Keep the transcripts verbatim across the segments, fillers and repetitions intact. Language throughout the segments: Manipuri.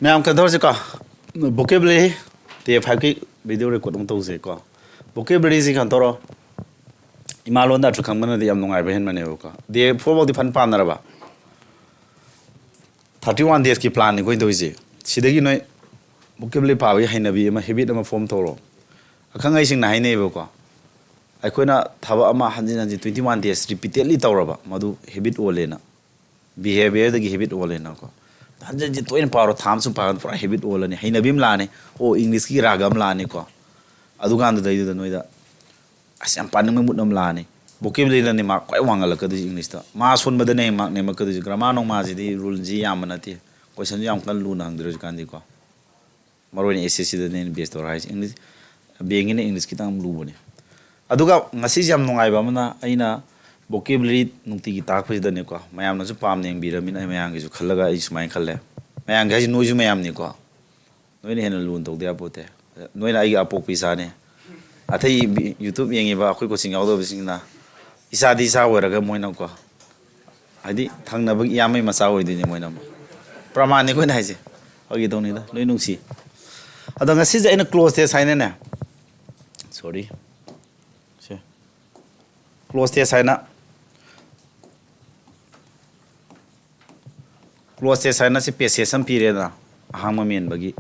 ꯃꯌꯥꯝ ꯀꯩꯅꯣ ꯇꯧꯔꯁꯤꯀꯣ, vocabulary day five ꯀꯤ video record ꯑꯃꯨꯛ ꯇꯧꯁꯦꯀꯣ. Vocabulary ꯁꯤ ꯀꯩꯅꯣ ꯇꯧꯔꯣ, ꯏꯃꯥ ꯂꯣꯟꯗ ꯑꯥꯔꯊ ꯈꯪꯕꯅꯗꯤ ꯌꯥꯝ ꯅꯨꯡꯉꯥꯏꯕ ꯍꯦꯟꯕꯅꯦꯕꯀꯣ. Day four ꯐꯥꯎꯗꯤ ꯐꯟ ꯄꯥꯅꯔꯕ? Thirty one days ꯀꯤ plan ꯅꯤ ꯑꯩꯈꯣꯏꯅ ꯇꯧꯔꯤꯁꯦ. ꯁꯤꯗꯒꯤ ꯅꯣꯏ vocabulary ꯄꯥꯕꯒꯤ ꯍꯩꯅꯕꯤ ꯑꯃ, habit ꯑꯃ form ꯇꯧꯔꯣ. ꯑꯈꯪ ꯑꯍꯩꯁꯤꯡꯅ ꯍꯥꯏꯅꯩꯌꯦꯕꯀꯣ, ꯑꯩꯈꯣꯏꯅ ꯊꯕꯛ ꯑꯃ ꯍꯟꯖꯤꯟ ꯍꯟꯖꯤꯟ twenty one days repeatedly ꯇꯧꯔꯕ, ꯃꯗꯨ habit ꯑꯣꯜꯂꯦꯅ, behaviour ꯗꯒꯤ habit ꯑꯣꯜꯂꯦꯅꯀꯣ. ꯍꯟꯖꯤꯟ ꯍꯟꯖꯤꯟ ꯇꯣꯏꯅ ꯄꯥꯔꯣ, ꯊꯥ ꯑꯃ ꯁꯨꯝ ꯄꯥꯔꯀꯥꯟꯗ ꯄꯨꯔꯥ habit ꯑꯣꯜꯂꯅꯤ, ꯍꯩꯅꯕꯤ ꯑꯃ ꯂꯥꯛꯑꯅꯤ. ꯑꯣ, English ꯀꯤ ꯔꯥꯒ ꯑꯃ ꯂꯥꯛꯑꯅꯤꯀꯣ. ꯑꯗꯨꯀꯥꯟꯗꯨꯗꯩꯗꯨꯗ ꯅꯣꯏꯗ ꯑꯁ ꯌꯥꯝ ꯄꯥꯅꯤꯡꯕꯒꯤ mood ꯑꯃ ꯂꯥꯛꯑꯅꯤ. Vocabulary ꯅꯤ mark ꯈ꯭ꯋꯥꯏ ꯋꯥꯡꯈꯠꯂꯛꯀꯗꯣꯏꯁꯦ English ꯇ. ꯃꯥ ꯁꯣꯟꯕꯗꯅꯦ mark ꯅꯦꯝꯃꯛꯀꯗꯣꯏꯁꯦ. Grammar ꯅꯨꯡꯃꯥꯔꯁꯤꯗꯤ rule ꯁꯤ ꯌꯥꯝꯕ ꯅꯠꯇꯦ, question ꯁꯨ ꯌꯥꯝ ꯀꯟꯅ ꯂꯨꯅ ꯍꯪꯗ꯭ꯔꯦ ꯍꯧꯖꯤꯛꯀꯥꯟꯗꯤꯀꯣ. ꯃꯔꯨ ꯑꯣꯏꯅ S S C ꯗꯅꯦ ꯑꯩꯅ base ꯇꯧꯔ ꯍꯥꯏꯁꯦ. English, bank ꯀꯤꯅ English ꯈꯤꯇꯪ ꯂꯨꯕꯅꯦ. ꯑꯗꯨꯒ ꯉꯁꯤꯁꯦ ꯌꯥꯝ ꯅꯨꯡꯉꯥꯏꯕ ꯑꯃꯅ, ꯑꯩꯅ vocabulary ꯅꯨꯡꯇꯤꯒꯤ ꯇꯥꯛꯄꯁꯤꯗꯅꯦꯀꯣ, ꯃꯌꯥꯝꯅꯁꯨ ꯄꯥꯝꯅ ꯌꯦꯡꯕꯤꯔꯕꯅꯤꯅ ꯑꯩ ꯃꯌꯥꯝꯒꯤꯁꯨ ꯈꯜꯂꯒ ꯑꯩ ꯁꯨꯃꯥꯏꯅ ꯈꯜꯂꯦ. ꯃꯌꯥꯝꯒꯤ ꯍꯥꯏꯁꯦ ꯅꯣꯏꯁꯨ ꯃꯌꯥꯝꯅꯤꯀꯣ. ꯅꯣꯏꯅ ꯍꯦꯟꯅ ꯂꯨꯅ ꯇꯧꯗ ꯌꯥꯄꯣꯠꯇꯦ. ꯅꯣꯏꯅ ꯑꯩꯒꯤ ꯑꯄꯣꯛꯄ ꯏꯆꯥꯅꯦ. ꯑꯇꯩ YouTube ꯌꯦꯡꯉꯤꯕ ꯑꯩꯈꯣꯏ coaching ꯌꯥꯎꯗꯕꯁꯤꯡꯅ ꯏꯆꯥꯗꯤ ꯏꯆꯥ ꯑꯣꯏꯔꯒ ꯃꯣꯏꯅꯀꯣ, ꯍꯥꯏꯗꯤ ꯊꯪꯅꯕꯒꯤ ꯏꯌꯥꯝꯕꯒꯤ ꯃꯆꯥ ꯑꯣꯏꯗꯣꯏꯅꯦ ꯃꯣꯏꯅ ꯑꯃꯨꯛ. ꯄ꯭ꯔꯃꯥꯟꯅꯤ ꯑꯩꯈꯣꯏꯅ ꯍꯥꯏꯁꯦ. ꯐꯥꯒꯤ ꯇꯧꯅꯤꯗ, ꯂꯣꯏ ꯅꯨꯡꯁꯤ. ꯑꯗꯣ ꯉꯁꯤꯁꯦ ꯑꯩꯅ close test ꯍꯥꯏꯅꯅꯦ, sorry, ꯁꯦ, close test ꯍꯥꯏꯅ, close test ꯍꯥꯏꯅ ꯁꯤ passage ꯑꯃ ꯄꯤꯔꯦꯗꯅ, ꯑꯍꯥꯡꯕ ꯃꯦꯟꯕꯒꯤ.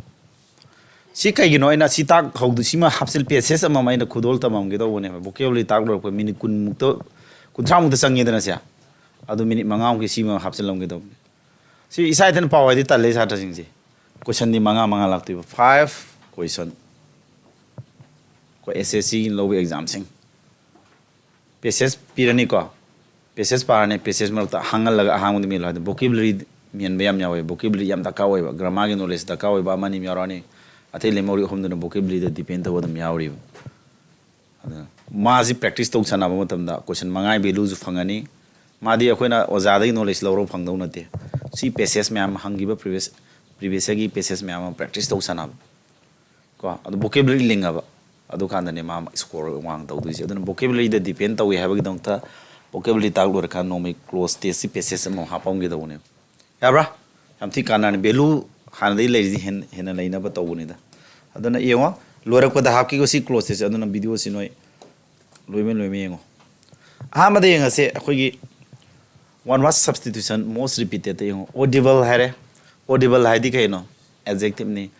ꯁꯤ ꯀꯩꯒꯤꯅꯣ ꯑꯩꯅ ꯁꯤ ꯇꯥꯛ ꯍꯧꯗꯣꯏ-, ꯁꯤꯃ ꯍꯥꯞꯆꯤꯜ-, passage ꯑꯃꯃꯝ ꯑꯩꯅ ꯈꯨꯗꯣꯜ ꯇꯝꯃꯝꯒꯦ ꯇꯧꯕꯅꯦꯕ. Vocabulary ꯇꯥꯛ ꯂꯣꯏꯔꯛꯄ minute ꯀꯨꯟꯃꯨꯛꯇ, ꯀꯨꯟꯊ꯭ꯔꯥꯃꯨꯛꯇ ꯆꯪꯉꯦꯗꯅ ꯁꯦ. ꯑꯗꯨ minute ꯃꯉꯥꯃꯨꯛꯀꯤ ꯁꯤꯃ ꯍꯥꯞꯆꯤꯜꯂꯝꯒꯦ ꯇꯧꯕꯅꯦ. ꯁꯤ ꯏꯁꯥ ꯏꯊꯟ ꯄꯥꯎ ꯍꯥꯏꯗꯤ ꯇꯜꯂꯦ ꯁꯥꯇ꯭ꯔꯁꯤꯡꯁꯦ. Question ꯗꯤ ꯃꯉꯥ ꯃꯉꯥ ꯂꯥꯛꯇꯣꯏꯕ, five question. ꯑꯩꯈꯣꯏ S S C ꯒꯤ ꯂꯧꯕ exam ꯁꯤꯡ. Passage ꯄꯤꯔꯅꯤꯀꯣ, passage ꯄꯥꯔꯅꯤ, passage ꯃꯔꯛꯇ ꯍꯥꯡꯍꯜꯂꯒ ꯑꯍꯥꯡꯕꯗ ꯃꯦꯜꯂꯣ ꯍꯥꯏꯗꯤ vocabulary ꯃꯦꯟꯕ ꯌꯥꯝ ꯌꯥꯎꯋꯦ. Vocabulary ꯌꯥꯝ ꯗꯔꯀꯥꯔ ꯑꯣꯏꯕ, grammar ꯒꯤ knowledge ꯗꯔꯀꯥꯔ ꯑꯣꯏꯕ ꯑꯃ ꯑꯅꯤ ꯑꯃ ꯌꯥꯎꯔꯛꯑꯅꯤ. ꯑꯇꯩ ꯂꯦꯝꯍꯧꯔꯤ ꯑꯍꯨꯝꯗꯨꯅ vocabulary ꯗ depend ꯇꯧꯕ ꯑꯗꯨꯝ ꯌꯥꯎꯔꯤꯕ. ꯑꯗꯨꯅ ꯃꯥꯁꯤ practice ꯇꯧ ꯁꯥꯟꯅꯕ ꯃꯇꯝꯗ question ꯃꯉꯥꯒꯤ value ꯁꯨ ꯐꯪꯉꯅꯤ. ꯃꯥꯗꯤ ꯑꯩꯈꯣꯏꯅ ꯑꯣꯖꯥꯗꯒꯤ knowledge ꯂꯧꯔꯒ ꯐꯪꯗꯧ ꯅꯠꯇꯦ. ꯁꯤ passage ꯃꯌꯥꯝ ꯍꯪꯈꯤꯕ previous, previous year ꯒꯤ passage ꯃꯌꯥꯝ ꯑꯃ practice ꯇꯧ ꯁꯥꯟꯅꯕ ꯀꯣ, ꯑꯗꯨ vocabulary ꯂꯤꯡꯉꯕ, ꯑꯗꯨꯀꯥꯟꯗꯅꯦ ꯃꯥ score ꯋꯥꯡ ꯇꯧꯗꯣꯏꯁꯦ. ꯑꯗꯨꯅ vocabulary ꯗ depend ꯇꯧꯏ ꯍꯥꯏꯕꯒꯤꯗꯃꯛꯇ vocabulary ꯇꯥꯛ ꯂꯣꯏꯔꯀꯥꯟꯗ ꯅꯣꯡꯃꯩ close test ꯀꯤ passage ꯑꯃ ꯍꯥꯞꯄꯝꯒꯗꯧꯕꯅꯦꯕ. ꯌꯥꯕ꯭ꯔꯥ? ꯌꯥꯝ ꯊꯤ ꯀꯥꯟꯅꯔꯅꯤ. Value ꯍꯥꯟꯅꯗꯒꯤ ꯂꯩꯔꯤꯁꯤ ꯍꯦꯟ- ꯍꯦꯟꯅ ꯂꯩꯅꯕ ꯇꯧꯕꯅꯤꯗ꯫ ꯑꯗꯨꯅ ꯌꯦꯡꯉꯣ, ꯂꯣꯏꯔꯛꯄꯗ ꯍꯥꯞꯈꯤꯀꯣ ꯁꯤ ꯀ꯭ꯂꯣꯖꯁꯤꯁꯨ꯫ ꯑꯗꯨꯅ ꯚꯤꯗꯤꯑꯣꯁꯤ ꯅꯣꯏ ꯂꯣꯏꯃꯩ ꯂꯣꯏꯃꯩ ꯌꯦꯡꯉꯣ꯫ ꯑꯍꯥꯟꯕꯗ ꯌꯦꯡꯉꯁꯦ ꯑꯩꯈꯣꯏꯒꯤ one word substitution most repeated ꯇ ꯌꯦꯡꯉꯣ꯫ Audible ꯍꯥꯏꯔꯦ꯫ Audible ꯍꯥꯏꯗꯤ ꯀꯩꯅꯣ? Adjective ꯅꯤ꯫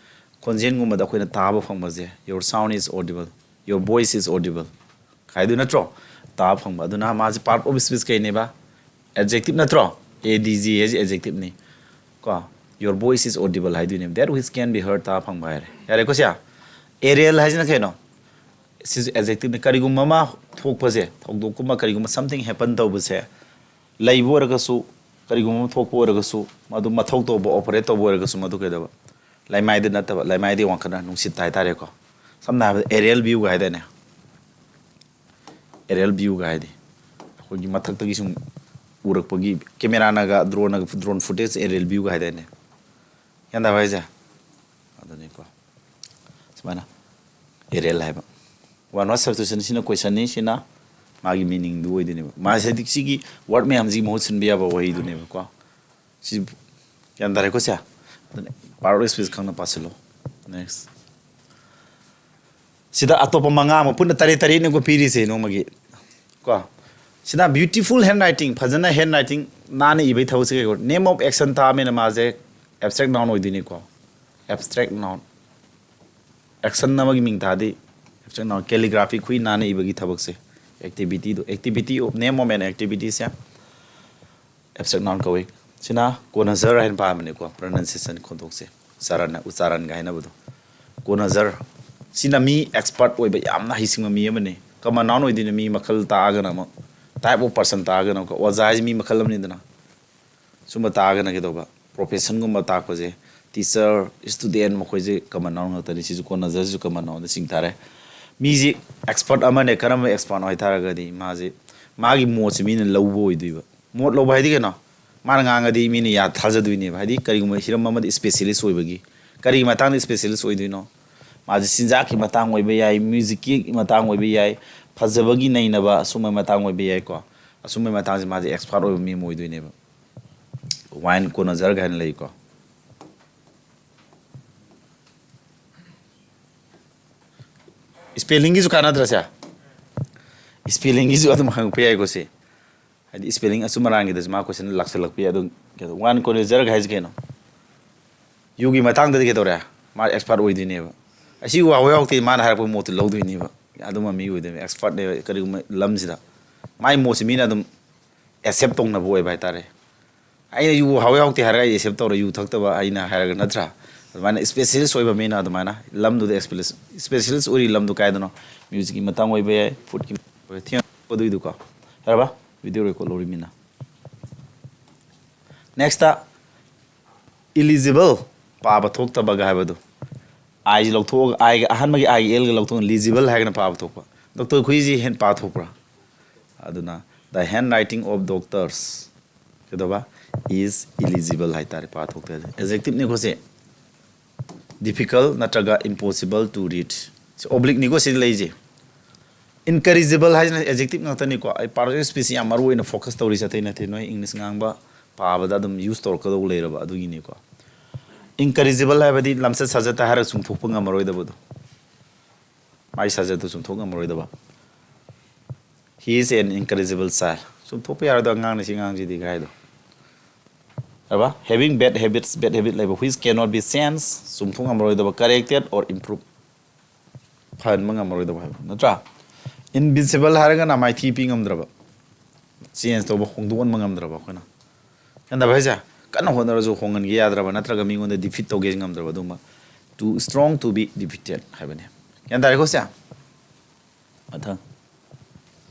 ꯈꯣꯟꯖꯦꯜꯒꯨꯝꯕꯗ ꯑꯩꯈꯣꯏꯅ ꯇꯥꯕ ꯐꯪꯕꯁꯦ, your sound is audible, your voice is audible ꯍꯥꯏꯗꯨ ꯅꯠꯇ꯭ꯔꯣ? ꯇꯥꯕ ꯐꯪꯕ꯫ ꯑꯗꯨꯅ ꯃꯥꯁꯦ part of speech ꯀꯩꯅꯦꯕ? Adjective ꯅꯠꯇ꯭ꯔꯣ? A D J ꯍꯥꯏꯁꯦ adjective ꯅꯤ ꯀꯣ꯫ Your voice is audible ꯍꯥꯏꯗꯣꯏꯅꯦꯕ, that which can be heard, ꯇꯥꯕ ꯐꯪꯕ ꯍꯥꯏꯔꯦ꯫ ꯌꯥꯔꯦꯀꯣ ꯁꯤ? Aerial ꯍꯥꯏꯁꯤꯅ ꯀꯩꯅꯣ? ꯁꯤꯁꯨ adjective ꯅꯤ꯫ ꯀꯔꯤꯒꯨꯝꯕ ꯑꯃ ꯊꯣꯛꯄꯁꯦ, ꯊꯧꯗꯣꯛꯀꯨꯝꯕ ꯀꯔꯤꯒꯨꯝꯕ something happen ꯇꯧꯕꯁꯦ, ꯂꯩꯕ ꯑꯣꯏꯔꯒꯁꯨ, ꯀꯔꯤꯒꯨꯝꯕ ꯑꯃ ꯊꯣꯛꯄ ꯑꯣꯏꯔꯒꯁꯨ, ꯃꯗꯨ ꯃꯊꯧ ꯇꯧꯕ, operate ꯇꯧꯕ ꯑꯣꯏꯔꯒꯁꯨ, ꯃꯗꯨ ꯀꯩꯗꯧꯕ? ꯂꯩꯃꯥꯏꯗ ꯅꯠꯇꯕ, ꯂꯩꯃꯥꯏꯗꯤ ꯋꯥꯡꯈꯠꯅ ꯅꯨꯡꯁꯤꯠ ꯍꯥꯏꯇꯥꯔꯦꯀꯣ꯫ ꯁꯝꯅ ꯍꯥꯏꯔꯕꯗ aerial view ꯒ ꯍꯥꯏꯗꯥꯏꯅꯦ? Aerial view ꯒ ꯍꯥꯏꯗꯤ ꯑꯩꯈꯣꯏꯒꯤ ꯃꯊꯛꯇꯒꯤ ꯁꯨꯝ ꯎꯔꯛꯄꯒꯤ, camera ꯅꯒ drone ꯅꯒ, drone footage aerial view ꯒ ꯍꯥꯏꯗꯥꯏꯅꯦ? ꯒ꯭ꯌꯥꯟ ꯇꯥꯕ ꯍꯥꯏꯁꯦ? ꯑꯗꯨꯅꯤꯀꯣ꯫ ꯁꯨꯃꯥꯏꯅ aerial ꯍꯥꯏꯕ꯫ One word substitution ꯁꯤꯅ question ꯅꯤ, ꯁꯤꯅ ꯃꯥꯒꯤ meaning ꯗꯨ ꯑꯣꯏꯗꯣꯏꯅꯦꯕ꯫ ꯃꯥꯁꯦ ꯍꯥꯏꯗꯤ ꯁꯤꯒꯤ word ꯃꯌꯥꯝꯁꯤꯒꯤ ꯃꯍꯨꯠ ꯁꯤꯟꯕ ꯌꯥꯕ ꯋꯥꯍꯩꯗꯨꯅꯦꯕꯀꯣ꯫ ꯁꯤ ꯒ꯭ꯌꯥꯟ ꯇꯥꯔꯦꯀꯣ ꯁꯦ? ꯑꯗꯨꯅ part of speech ꯈꯪꯅ ꯄꯥꯁꯤꯜꯂꯣ꯫ Next꯫ ꯁꯤꯗ ꯑꯇꯣꯞꯄ ꯃꯉꯥ ꯑꯃ, ꯄꯨꯟꯅ ꯇꯔꯦꯠ ꯇꯔꯦꯠꯅꯤꯀꯣ ꯄꯤꯔꯤꯁꯦ ꯅꯣꯡꯃꯒꯤ ꯀꯣ꯫ ꯁꯤꯅ beautiful handwriting, ꯐꯖꯅ handwriting ꯅꯥꯟꯅ ꯏꯕꯒꯤ ꯊꯕꯛꯁꯦ ꯀꯩ ꯀꯧ? Name of action ꯇꯥꯕꯅꯤꯅ ꯃꯥꯁꯦ abstract noun ꯑꯣꯏꯗꯣꯏꯅꯤꯀꯣ꯫ Abstract noun꯫ Action ꯑꯃꯒꯤ ꯃꯤꯡ ꯇꯥꯗꯤ abstract noun꯫ Calligraphy, ꯈꯨꯏ ꯅꯥꯟꯅ ꯏꯕꯒꯤ ꯊꯕꯛꯁꯦ, activity ꯗꯣ, activity of, name of an activity say abstract noun ꯀꯧꯏ꯫ ꯁꯤꯅ ꯀꯣꯅꯖꯔ ꯍꯥꯏꯅ ꯄꯥꯕꯅꯤꯀꯣ, pronunciation ꯈꯣꯟꯊꯣꯛꯁꯦ, ꯎꯆꯥꯔꯟ, ꯎꯆꯥꯔꯟꯒ ꯍꯥꯏꯅꯕꯗꯣ꯫ ꯀꯣꯅꯖꯔ꯫ ꯁꯤꯅ ꯃꯤ expert ꯑꯣꯏꯕ, ꯌꯥꯝꯅ ꯍꯩꯁꯤꯡꯕ ꯃꯤ ꯑꯃꯅꯤ꯫ Common noun ꯑꯣꯏꯗꯣꯏꯅꯤ, ꯃꯤ ꯃꯈꯜ ꯇꯥꯛꯑꯒꯅ ꯑꯃꯨꯛ, type of person ꯇꯥꯛꯑꯒꯅ ꯑꯃꯨꯛ꯫ ꯑꯣꯖꯥ ꯍꯥꯏꯁꯤ ꯃꯤ ꯃꯈꯜ ꯑꯃꯅꯤꯗꯅ꯫ ꯁꯨꯝꯕ ꯇꯥꯛꯑꯒꯅ ꯀꯩꯗꯧꯕ? Profession ꯒꯨꯝꯕ ꯇꯥꯛꯄꯁꯦ, teacher, student, ꯃꯈꯣꯏꯁꯦ common noun ꯉꯥꯛꯇꯅꯤ꯫ ꯁꯤꯁꯨ ꯀꯣꯅꯖꯔꯁꯤꯁꯨ common noun ꯗ ꯆꯤꯡ ꯇꯥꯔꯦ꯫ ꯃꯤꯁꯤ expert ꯑꯃꯅꯦ꯫ ꯀꯔꯝꯕ expert ꯅꯣ ꯍꯥꯏ ꯇꯥꯔꯒꯗꯤ, ꯃꯥꯁꯦ, ꯃꯥꯒꯤ ꯃꯣꯠꯁꯦ ꯃꯤꯅ ꯂꯧꯕ ꯑꯣꯏꯗꯣꯏꯕ꯫ ꯃꯣꯠ ꯂꯧꯕ ꯍꯥꯏꯗꯤ ꯀꯩꯅꯣ? ꯃꯥꯅ ꯉꯥꯡꯉꯗꯤ ꯃꯤꯅ ꯌꯥ ꯊꯥꯖꯗꯣꯏꯅꯦꯕ꯫ ꯍꯥꯏꯗꯤ ꯀꯔꯤꯒꯨꯝꯕ ꯍꯤꯔꯝ ꯑꯃꯗ specialist ꯑꯣꯏꯕꯒꯤ꯫ ꯀꯔꯤꯒꯤ ꯃꯇꯥꯡꯗ specialist ꯑꯣꯏꯗꯣꯏꯅꯣ? ꯃꯥꯁꯦ ꯆꯤꯟꯖꯥꯛꯀꯤ ꯃꯇꯥꯡ ꯑꯣꯏꯕ ꯌꯥꯏ, music ꯀꯤ ꯃꯇꯥꯡ ꯑꯣꯏꯕ ꯌꯥꯏ, ꯐꯖꯕꯒꯤ ꯅꯩꯅꯕ, ꯑꯁꯨꯝꯕ ꯃꯇꯥꯡ ꯑꯣꯏꯕ ꯌꯥꯏꯀꯣ꯫ ꯑꯁꯨꯝꯕ ꯃꯇꯥꯡꯁꯦ ꯃꯥꯁꯦ expert ꯑꯣꯏꯕ ꯃꯤ ꯑꯃ ꯑꯣꯏꯗꯣꯏꯅꯦꯕ꯫ Wine connoisseur ꯀꯥꯏꯅ ꯂꯩꯀꯣ꯫ ꯁ꯭ꯄꯦꯂꯤꯡꯒꯤꯁꯨ ꯀꯥꯟꯅꯗ꯭ꯔꯁꯦ? ꯁ꯭ꯄꯦꯂꯤꯡꯒꯤꯁꯨ ꯑꯗꯨꯝ ꯍꯪꯉꯛꯄ ꯌꯥꯏꯀꯣ ꯁꯤ꯫ ꯍꯥꯏꯗꯤ ꯁ꯭ꯄꯦꯂꯤꯡ ꯑꯆꯨꯝ ꯑꯔꯥꯟꯒꯤꯗꯁꯨ ꯃꯥ ꯀꯣꯏꯁꯟ ꯂꯥꯛꯁꯜꯂꯛꯄ ꯌꯥꯏ꯫ ꯑꯗꯨ ꯀꯩꯅꯣ, ꯋꯥꯟ ꯀꯣꯂꯤꯖꯔꯒ ꯍꯥꯏꯁꯦ ꯀꯩꯅꯣ? ꯌꯨꯒꯤ ꯃꯇꯥꯡꯗꯗꯤ ꯀꯩꯗꯧꯔꯦ? ꯃꯥ ꯑꯦꯛꯁꯄꯥꯔꯠ ꯑꯣꯏꯗꯣꯏꯅꯦꯕ꯫ ꯑꯁꯤ ꯋꯥꯍꯧ ꯌꯥꯎꯗꯦ, ꯃꯥꯅ ꯍꯥꯏꯔꯛꯄ ꯃꯣꯠꯇꯨ ꯂꯧꯗꯣꯏꯅꯦꯕ꯫ ꯑꯗꯨꯝꯕ ꯃꯤ ꯑꯣꯏꯗꯣꯏꯅꯦ, ꯑꯦꯛꯁꯄꯥꯔꯠꯅꯦꯕ ꯀꯔꯤꯒꯨꯝꯕ ꯂꯝꯁꯤꯗ꯫ ꯃꯥꯏ ꯃꯣꯠꯁꯤ ꯃꯤꯅ ꯑꯗꯨꯝ ꯑꯦꯛꯁꯦꯞ ꯇꯧꯅꯕ ꯑꯣꯏꯕ ꯍꯥꯏꯇꯥꯔꯦ꯫ ꯑꯩꯅ ꯌꯨ ꯍꯥꯎ ꯌꯥꯎꯗꯦ ꯍꯥꯏꯔꯒ ꯑꯩ ꯑꯦꯛꯁꯦꯞ ꯇꯧꯔ ꯌꯨ ꯊꯛꯇꯕ ꯑꯩꯅ ꯍꯥꯏꯔꯒ, ꯅꯠꯇ꯭ꯔꯥ? ꯑꯗꯨꯃꯥꯏꯅ ꯏꯁꯄꯦꯁꯦꯂꯤꯁ ꯑꯣꯏꯕ ꯃꯤꯅ ꯑꯗꯨꯃꯥꯏꯅ ꯂꯝꯗꯨꯗ ꯏꯁꯄꯦꯁꯦꯂꯤꯁ ꯑꯣꯏꯔꯤ ꯂꯝꯗꯨ ꯀꯥꯏꯗꯅꯣ? ꯃ꯭ꯌꯨꯖꯤꯛꯀꯤ ꯃꯇꯥꯡ ꯑꯣꯏꯕ ꯌꯥꯏ, ꯐꯨꯗꯀꯤ ꯑꯣꯏꯕ ꯌꯥꯏ, ꯊꯦꯡꯅ ꯑꯗꯨꯏꯗꯨꯀꯣ꯫ ꯌꯥꯔꯕ? ꯚꯤꯗꯤꯑꯣ ꯔꯦꯀꯣꯔꯗ ꯂꯧꯔꯤ ꯃꯤꯅ꯫ ꯅꯦꯛꯁꯇ ꯏꯂꯤꯖꯤꯕꯜ, ꯄꯥꯕ ꯊꯣꯛꯇꯕꯒ ꯍꯥꯏꯕꯗꯣ꯫ ꯑꯥꯏꯁꯤ ꯂꯧꯊꯣꯛꯑꯒ, ꯑꯥꯏꯒ ꯑꯍꯥꯟꯕꯒꯤ ꯑꯥꯏꯒ ꯑꯦꯜꯒ ꯂꯧꯊꯣꯛꯑꯒ ꯂꯤꯖꯤꯕꯜ ꯍꯥꯏꯒꯅ ꯄꯥꯕ ꯊꯣꯛꯄ꯫ ꯗꯣꯛꯇꯔ ꯈꯨꯏꯁꯤ ꯍꯦꯟ ꯄꯥꯕ ꯊꯣꯛꯄ꯭ꯔꯥ? ꯑꯗꯨꯅ the handwriting of doctors ꯀꯩꯗꯧꯕ? Is illegible ꯍꯥꯏꯇꯥꯔꯦ, ꯄꯥ ꯊꯣꯛꯇꯦ꯫ ꯑꯦꯖꯦꯛꯇꯤꯞꯅꯤꯀꯣ ꯁꯤ꯫ Difficult ꯅꯠꯇ꯭ꯔꯒ impossible to read꯫ ꯁꯤ ꯑꯣꯕ꯭ꯂꯤꯛꯅꯤꯀꯣ ꯁꯤꯗ ꯂꯩꯔꯤꯁꯦ꯫ ꯏꯟꯀꯔꯤꯖꯤꯕꯜ ꯍꯥꯏꯁꯤꯅ ꯑꯦꯖꯦꯛꯇꯤꯞ ꯉꯥꯛꯇꯅꯤꯀꯣ꯫ ꯑꯩ ꯄꯥꯔꯠ ꯑꯣꯐ ꯁ꯭ꯄꯤꯁꯁꯤ ꯌꯥꯝ ꯃꯔꯨ ꯑꯣꯏꯅ ꯐꯣꯀꯁ ꯇꯧꯔꯤꯁꯦ ꯑꯇꯩ ꯅꯠꯇꯦ, ꯅꯣꯏ ꯏꯪꯂꯤꯁ ꯉꯥꯡꯕ ꯄꯥꯕꯗ ꯑꯗꯨꯝ ꯌꯨꯁ ꯇꯧꯔꯛꯀꯗꯧꯕ ꯂꯩꯔꯕ ꯑꯗꯨꯒꯤꯅꯤꯀꯣ꯫ ꯏꯟꯀꯔꯤꯖꯤꯕꯜ ꯍꯥꯏꯕꯗꯤ ꯂꯝꯆꯠ ꯁꯥꯖꯠꯇ ꯍꯥꯏꯔꯒ ꯆꯨꯝꯊꯣꯛꯄ ꯉꯝꯃꯔꯣꯏꯗꯕꯗꯣ꯫ ꯃꯥꯒꯤ ꯁꯥꯖꯠꯇꯨ ꯆꯨꯝꯊꯣꯛ ꯉꯝꯃꯔꯣꯏꯗꯕ꯫ He is an incorrigible child꯫ ꯆꯨꯝꯊꯣꯛꯄ ꯌꯥꯔꯣꯏꯗꯕ ꯑꯉꯥꯡꯅꯤ ꯁꯤ ꯑꯉꯥꯡꯁꯤꯗꯤ ꯀꯥꯏꯗꯣ꯫ ꯑꯕ having bad habits, bad habit ꯂꯩꯕ, which cannot be changed, ꯆꯨꯝꯊꯣꯛ ꯉꯝꯃꯔꯣꯏꯗꯕ, corrected or improve, ꯐꯍꯟꯕ ꯉꯝꯃꯔꯣꯏꯗꯕ ꯍꯥꯏꯕ ꯅꯠꯇ꯭ꯔꯥ? ꯏꯟꯚꯤꯟꯁꯤꯕꯜ ꯍꯥꯏꯔꯒꯅ ꯃꯥꯏꯊꯤ ꯄꯤ ꯉꯝꯗ꯭ꯔꯕ, ꯆꯦꯟꯖ ꯇꯧꯕ, ꯍꯣꯡꯗꯣꯛꯍꯟꯕ ꯉꯝꯗ꯭ꯔꯕ ꯑꯩꯈꯣꯏꯅ꯫ ꯒ꯭ꯌꯥꯟ ꯇꯥꯕ ꯍꯥꯏꯁꯦ? ꯀꯟꯅ ꯍꯣꯠꯅꯔꯁꯨ ꯍꯣꯡꯍꯟꯒꯦ ꯌꯥꯗ꯭ꯔꯕ, ꯅꯠꯇ꯭ꯔꯒ ꯃꯤꯉꯣꯟꯗ ꯗꯤꯐꯤꯠ ꯇꯧꯒꯦ ꯉꯝꯗ꯭ꯔꯕ, ꯑꯗꯨꯒꯨꯝꯕ꯫ Too strong to be defeated ꯍꯥꯏꯕꯅꯦ꯫ ꯒ꯭ꯌꯥꯟ ꯇꯥꯔꯦꯀꯣ ꯁꯦ? ꯃꯊꯪ꯫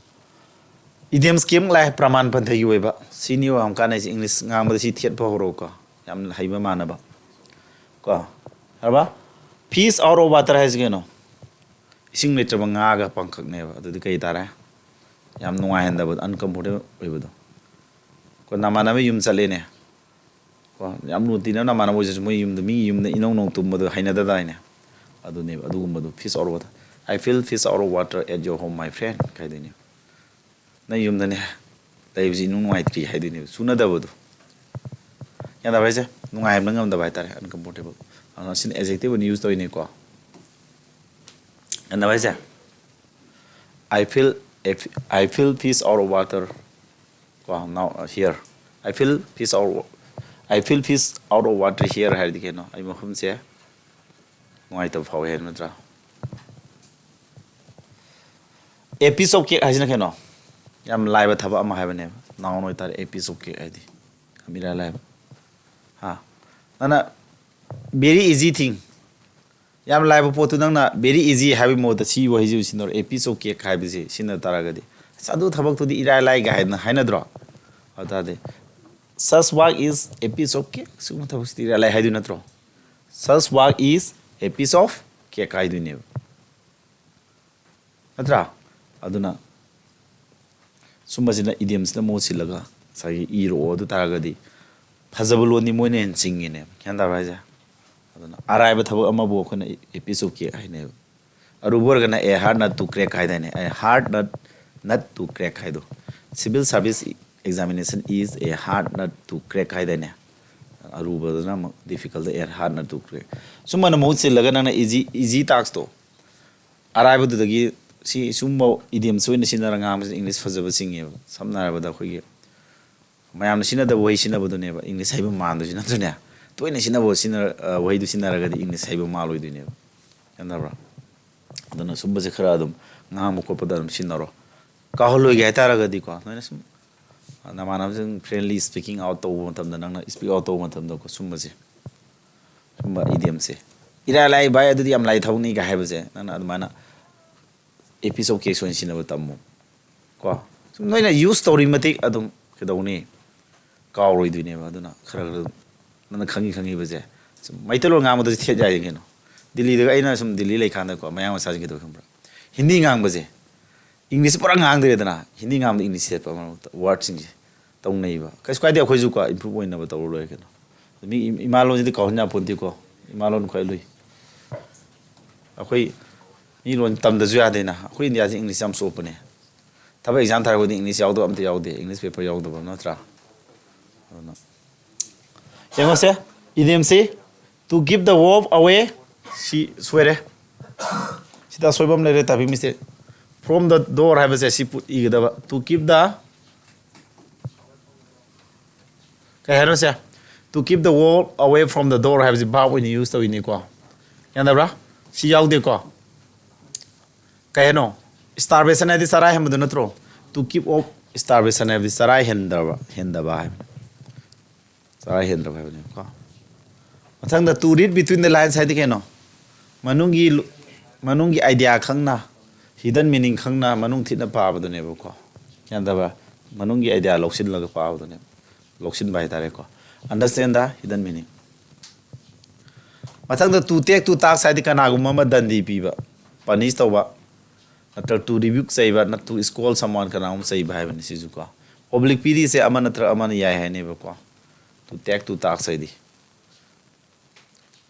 ꯏꯗꯤꯌꯝꯁ ꯀꯦꯝ ꯂꯥꯛꯑꯦ, ꯄ꯭ꯔꯃꯥꯟ ꯄꯟꯊꯒꯤ ꯑꯣꯏꯕ꯫ ꯁꯤꯅꯤ ꯌꯥꯝ ꯀꯥꯟꯅꯩꯁꯦ, ꯏꯪꯂꯤꯁ ꯉꯥꯡꯕꯗ ꯁꯤ ꯊꯦꯠꯄ ꯍꯧꯔꯛꯎꯀꯣ, ꯌꯥꯝ ꯍꯩꯕ ꯃꯥꯟꯅꯕ꯫ ꯀꯣ, ꯍꯥꯏꯔꯕ? Fish out of water ꯍꯥꯏꯁꯦ ꯀꯩꯅꯣ? ꯏꯁꯤꯡ ꯂꯩꯇ꯭ꯔꯕ ꯉꯥꯒ ꯄꯥꯡꯈꯛꯅꯦꯕ꯫ ꯑꯗꯨꯗꯤ ꯀꯩ ꯇꯥꯔꯦ? ꯌꯥꯝ ꯅꯨꯡꯉꯥꯏꯍꯟꯗꯕꯗꯣ, ꯑꯟꯀꯝꯐꯣꯔꯇꯦꯕꯜ ꯑꯣꯏꯕꯗꯣ꯫ ꯀꯣ, ꯅꯃꯥꯟꯅꯕ ꯌꯨꯝ ꯆꯠꯂꯦꯅꯦ꯫ ꯀꯣ, ꯌꯥꯝ ꯂꯨꯅ ꯇꯤꯟꯅꯕ ꯅꯃꯥꯟꯅꯕ ꯑꯣꯏꯖꯔꯁꯨ, ꯃꯣꯏ ꯌꯨꯝꯗ, ꯃꯤꯒꯤ ꯌꯨꯝꯗ ꯏꯅꯧ ꯅꯧ ꯇꯨꯝꯕꯗꯣ ꯍꯩꯅꯗꯗꯥꯏꯅꯦ? ꯑꯗꯨꯅꯦꯕ, ꯑꯗꯨꯒꯨꯝꯕꯗꯣ, "Fish out of water, I feel fish out of water at your home, my friend" ꯀꯥꯏꯗꯣꯏꯅꯦ꯫ ꯅꯪ ꯌꯨꯝꯗꯅꯦ ꯂꯩꯕꯁꯤ ꯏꯅꯨꯡ ꯅꯨꯡꯉꯥꯏꯇ꯭ꯔꯤ ꯍꯥꯏꯗꯣꯏꯅꯦꯕ, ꯆꯨꯅꯗꯕꯗꯣ꯫ ꯒ꯭ꯌꯥꯟ ꯇꯥꯕ ꯍꯥꯏꯁꯦ? ꯅꯨꯡꯉꯥꯏꯍꯟꯕ ꯉꯝꯗꯕ ꯍꯥꯏꯇꯥꯔꯦ, ꯑꯟꯀꯝꯐꯣꯔꯇꯦꯕꯜ꯫ ꯑꯗꯨꯅ ꯁꯤꯅ ꯑꯦꯖꯦꯛꯇꯤꯚ ꯑꯣꯏꯅ ꯌꯨꯁ ꯇꯧꯔꯤꯅꯤꯀꯣ꯫ ꯒ꯭ꯌꯥꯟ ꯇꯥꯕ ꯍꯥꯏꯁꯦ? I feel, I feel fish out of water. ꯀꯣ, now, uh, here. I feel fish out, I feel fish out of water here ꯍꯥꯏꯔꯗꯤ ꯀꯩꯅꯣ? ꯑꯩ ꯃꯐꯝꯁꯦ ꯅꯨꯡꯉꯥꯏꯇꯕ ꯐꯥꯎꯋꯦ ꯍꯥꯏꯕ ꯅꯠꯇ꯭ꯔꯥ? A piece of cake ꯍꯥꯏꯁꯤꯅ ꯀꯩꯅꯣ? ꯌꯥꯝ ꯂꯥꯏꯕ ꯊꯕꯛ ꯑꯃ ꯍꯥꯏꯕꯅꯦꯕ꯫ Noun ꯑꯣꯏꯇꯥꯔꯦ, a piece of cake ꯍꯥꯏꯗꯤ꯫ ꯌꯥꯝ ꯏꯔꯥꯏ ꯂꯥꯏꯕ꯫ ꯍꯥ? ꯅꯪꯅ very easy thing, ꯌꯥꯝ ꯂꯥꯏꯕ ꯄꯣꯠꯇꯨ ꯅꯪꯅ very easy ꯍꯥꯏꯕꯒꯤ ꯃꯍꯨꯠꯇ ꯁꯤ ꯋꯥꯍꯩꯁꯤ ꯁꯤꯖꯤꯟꯅꯔꯣ, a piece of cake ꯍꯥꯏꯕꯁꯤ ꯁꯤꯖꯤꯟꯅ ꯇꯥꯔꯒꯗꯤ, "ꯑꯁ, ꯑꯗꯨ ꯊꯕꯛꯇꯨꯗꯤ ꯏꯔꯥꯏ ꯂꯥꯏ" ꯀꯥꯏꯅ ꯍꯥꯏꯅꯗ꯭ꯔꯣ? ꯑꯗꯨ ꯇꯥꯔꯗꯤ, "Such work is a piece of cake"꯫ ꯁꯤꯒꯨꯝꯕ ꯊꯕꯛꯁꯤꯗꯤ ꯏꯔꯥꯏ ꯂꯥꯏ ꯍꯥꯏꯗꯣꯏ ꯅꯠꯇ꯭ꯔꯣ? "Such work is a piece of cake" ꯍꯥꯏꯗꯣꯏꯅꯦꯕ꯫ ꯅꯠꯇ꯭ꯔꯥ? ꯑꯗꯨꯅ ꯁꯨꯝꯕꯁꯤꯅ, idioms ꯁꯤꯅ ꯃꯍꯨꯠ ꯁꯤꯜꯂꯒ ꯉꯁꯥꯏꯒꯤ ꯏꯔꯛꯑꯣ꯫ ꯑꯗꯨ ꯇꯥꯔꯒꯗꯤ ꯐꯖꯕ ꯂꯣꯟꯗꯤ ꯃꯣꯏꯅ ꯍꯦꯟꯅ ꯆꯤꯡꯉꯤꯅꯦꯕ꯫ ꯒ꯭ꯌꯥꯟ ꯇꯥꯕ꯭ꯔꯥ ꯍꯥꯏꯁꯦ? ꯑꯗꯨꯅ ꯑꯔꯥꯏꯕ ꯊꯕꯛ ꯑꯃꯕꯨ ꯑꯩꯈꯣꯏꯅ a piece of cake ꯍꯥꯏꯅꯦꯕ꯫ ꯑꯔꯨꯕ ꯑꯣꯏꯔꯒꯅ "A hard nut to crack" ꯍꯥꯏꯗꯥꯏꯅꯦ? "A hard nut, nut to crack" ꯍꯥꯏꯗꯣ꯫ "Civil service examination is a hard nut to crack" ꯍꯥꯏꯗꯥꯏꯅꯦ? ꯑꯔꯨꯕꯗꯅ ꯑꯃꯨꯛ difficult, "A hard nut to crack"꯫ ꯁꯨꯝꯕꯅ ꯃꯍꯨꯠ ꯁꯤꯜꯂꯒ ꯅꯪꯅ easy, easy task ꯇꯣ, ꯑꯔꯥꯏꯕꯗꯨꯗꯒꯤ, ꯁꯤ ꯁꯨꯝꯕ idioms ꯑꯣꯏꯅ ꯁꯤꯖꯤꯟꯅꯔꯒ ꯉꯥꯡꯕꯁꯤꯅ English ꯐꯖꯕ ꯆꯤꯡꯉꯦꯕ꯫ ꯁꯝꯅ ꯍꯥꯏꯔꯕꯗ, ꯑꯩꯈꯣꯏꯒꯤ ꯃꯌꯥꯝꯅ ꯁꯤꯖꯤꯟꯅꯗꯕ ꯋꯥꯍꯩ ꯁꯤꯖꯤꯟꯅꯕꯗꯨꯅꯦꯕ, English ꯍꯩꯕ ꯃꯥꯟꯗꯣꯏꯁꯤ ꯅꯠꯇ꯭ꯔꯅꯦ? ꯇꯣꯏꯅ ꯁꯤꯖꯤꯟꯅꯕ ꯁꯤꯖꯤꯟꯅ-, ꯑ, ꯋꯥꯍꯩꯗꯨ ꯁꯤꯖꯤꯟꯅꯔꯒꯗꯤ English ꯍꯩꯕ ꯃꯥꯜꯂꯣꯏꯗꯣꯏꯅꯦꯕ꯫ ꯒ꯭ꯌꯥꯟ ꯇꯥꯕ꯭ꯔꯥ? ꯑꯗꯨꯅ ꯁꯨꯝꯕꯁꯦ ꯈꯔ ꯑꯗꯨꯝ ꯉꯥꯡꯕ ꯈꯣꯠꯄꯗ ꯑꯗꯨꯝ ꯁꯤꯖꯤꯟꯅꯔꯣ꯫ ꯀꯥꯎꯍꯜꯂꯣꯏꯒꯦ ꯍꯥꯏꯇꯥꯔꯒꯗꯤꯀꯣ, ꯅꯣꯏꯅ ꯁꯨꯝ ꯅꯃꯥꯟꯅꯕꯁꯤꯡ friendly speaking out ꯇꯧꯕ ꯃꯇꯝꯗ, ꯅꯪꯅ speak out ꯇꯧꯕ ꯃꯇꯝꯗꯀꯣ, ꯁꯨꯝꯕꯁꯦ, ꯁꯨꯝꯕ idioms ꯁꯦ, "ꯏꯔꯥꯏ ꯂꯥꯏ ꯚꯥꯏ, ꯑꯗꯨꯗꯤ ꯌꯥꯝ ꯂꯥꯏ ꯊꯕꯛꯅꯤ" ꯀꯥꯏ ꯍꯥꯏꯕꯁꯦ, ꯅꯪꯅ ꯑꯗꯨꯃꯥꯏꯅ a piece of cake ꯑꯣꯏꯅ ꯁꯤꯖꯤꯟꯅꯕ ꯇꯝꯃꯨ꯫ ꯀꯣ? ꯁꯨꯝ ꯅꯣꯏꯅ use ꯇꯧꯔꯤ ꯃꯇꯤꯛ ꯑꯗꯨꯝ ꯀꯩꯗꯧꯅꯤ? ꯀꯥꯎꯔꯣꯏꯗꯣꯏꯅꯦꯕ꯫ ꯑꯗꯨꯅ ꯈꯔ ꯈꯔ ꯑꯗꯨꯝ ꯅꯪꯅ ꯈꯪꯉꯤ ꯈꯪꯉꯤꯕꯁꯦ, ꯁꯨꯝ ꯃꯩꯇꯩꯂꯣꯟ ꯉꯥꯡꯕꯗꯁꯨ ꯊꯦꯠ ꯌꯥꯏ ꯀꯩꯅꯣ꯫ ꯗꯤꯜꯂꯤꯗꯒ ꯑꯩꯅ ꯁꯨꯝ ꯗꯤꯜꯂꯤ ꯂꯩꯀꯥꯟꯗꯀꯣ, ꯃꯌꯥꯡ ꯃꯆꯥꯁꯤꯡ ꯀꯩꯗꯧ ꯈꯪꯕ꯭ꯔꯥ? ꯍꯤꯟꯗꯤ ꯉꯥꯡꯕꯁꯦ, English ꯄꯨꯔꯥ ꯉꯥꯡꯗ꯭ꯔꯦꯗꯅ, ꯍꯤꯟꯗꯤ ꯉꯥꯡꯕꯗ English ꯊꯦꯠꯄ ꯃꯔꯛ ꯃꯔꯛꯇ, word ꯁꯤꯡꯁꯦ ꯇꯧꯅꯩꯕ꯫ ꯀꯩꯁꯨ ꯀꯥꯏꯗꯦ, ꯑꯩꯈꯣꯏꯁꯨ ꯀꯣ improve ꯑꯣꯏꯅꯕ ꯇꯧꯔ ꯂꯣꯏꯔꯦ ꯀꯩꯅꯣ꯫ ꯃꯤ ꯏ-, ꯏꯃꯥ ꯂꯣꯟꯁꯤꯗꯤ ꯀꯥꯎꯍꯟ ꯌꯥꯄꯣꯟꯇꯦꯀꯣ꯫ ꯏꯃꯥ ꯂꯣꯟ ꯈ꯭ꯋꯥꯏ ꯂꯨꯏ꯫ ꯑꯩꯈꯣꯏ ꯃꯤ ꯂꯣꯟ ꯇꯝꯗꯁꯨ ꯌꯥꯗꯦꯅ꯫ ꯑꯩꯈꯣꯏ ꯏꯟꯗꯤꯌꯥꯁꯤ English ꯌꯥꯝ ꯆꯣꯞꯄꯅꯦ꯫ ꯊꯕꯛ exam ꯊꯥꯔꯛꯄꯗꯤ English ꯌꯥꯎꯗꯕ ꯑꯝꯇ ꯌꯥꯎꯗꯦ, English paper ꯌꯥꯎꯗꯕ ꯅꯠꯇ꯭ꯔꯥ? ꯑꯗꯨꯅ ꯌꯦꯡꯉꯣꯁꯦ, idioms ꯁꯤ, "To give the wolf away", ꯁꯤ ꯁꯣꯏꯔꯦ꯫ ꯁꯤꯗ ꯑꯁꯣꯏꯕ ꯑꯃ ꯂꯩꯔꯦ, typing mistake꯫ From the door ꯍꯥꯏꯕꯁꯦ ꯁꯤ ꯄꯨ- ꯏꯒꯗꯕ, to keep the, ꯀꯩ ꯍꯥꯏꯅꯣ ꯁꯦ? To keep the wall away from the door ꯍꯥꯏꯕꯁꯤ verb ꯑꯣꯏꯅ use ꯇꯧꯔꯤꯅꯤꯀꯣ꯫ ꯒ꯭ꯌꯥꯟ ꯇꯥꯕ꯭ꯔꯥ? ꯁꯤ ꯌꯥꯎꯗꯦꯀꯣ꯫ ꯀꯩ ꯍꯥꯏꯅꯣ? Starvation ꯍꯥꯏꯗꯤ ꯆꯔꯥ ꯍꯦꯟꯕꯗꯣ ꯅꯠꯇ꯭ꯔꯣ? To keep off starvation ꯍꯥꯏꯕꯗꯤ ꯆꯔꯥ ꯍꯦꯟꯗꯕ, ꯍꯦꯟꯗꯕ ꯍꯥꯏꯕ꯫ ꯆꯔꯥ ꯍꯦꯟꯗꯕ ꯍꯥꯏꯕꯅꯦꯕꯀꯣ꯫ ꯃꯊꯪꯗ, to read between the lines ꯍꯥꯏꯗꯤ ꯀꯩꯅꯣ? ꯃꯅꯨꯡꯒꯤ ꯂꯨ-, ꯃꯅꯨꯡꯒꯤ idea ꯈꯪꯅ, hidden meaning ꯈꯪꯅ, ꯃꯅꯨꯡ ꯊꯤꯠꯅ ꯄꯥꯕꯗꯨꯅꯦꯕꯀꯣ꯫ ꯒ꯭ꯌꯥꯟ ꯇꯥꯕ꯭ꯔꯥ? ꯃꯅꯨꯡꯒꯤ idea ꯂꯧꯁꯤꯜꯂꯒ ꯄꯥꯕꯗꯨꯅꯦꯕ꯫ ꯂꯧꯁꯤꯟꯕ ꯍꯥꯏꯇꯥꯔꯦꯀꯣ꯫ Understand the hidden meaning. ꯃꯊꯪꯗ, to take to task ꯍꯥꯏꯗꯤ ꯀꯅꯥꯒꯨꯝꯕ ꯑꯃ ꯗꯟꯗꯤ ꯄꯤꯕ, punish ꯇꯧꯕ, ꯅꯠꯇ꯭ꯔꯒ to rebuke ꯆꯩꯕ, ꯅꯠ-, to scold someone, ꯀꯅꯥꯒꯨꯝꯕ ꯆꯩꯕ ꯍꯥꯏꯕꯅꯤ ꯁꯤꯁꯨ ꯀꯣ꯫ Obliquity ꯁꯦ ꯑꯃ ꯅꯠꯇ꯭ꯔꯒ ꯑꯃꯅ ꯌꯥꯏ ꯍꯥꯏꯅꯦꯕꯀꯣ꯫ To take to task ꯍꯥꯏꯗꯤ,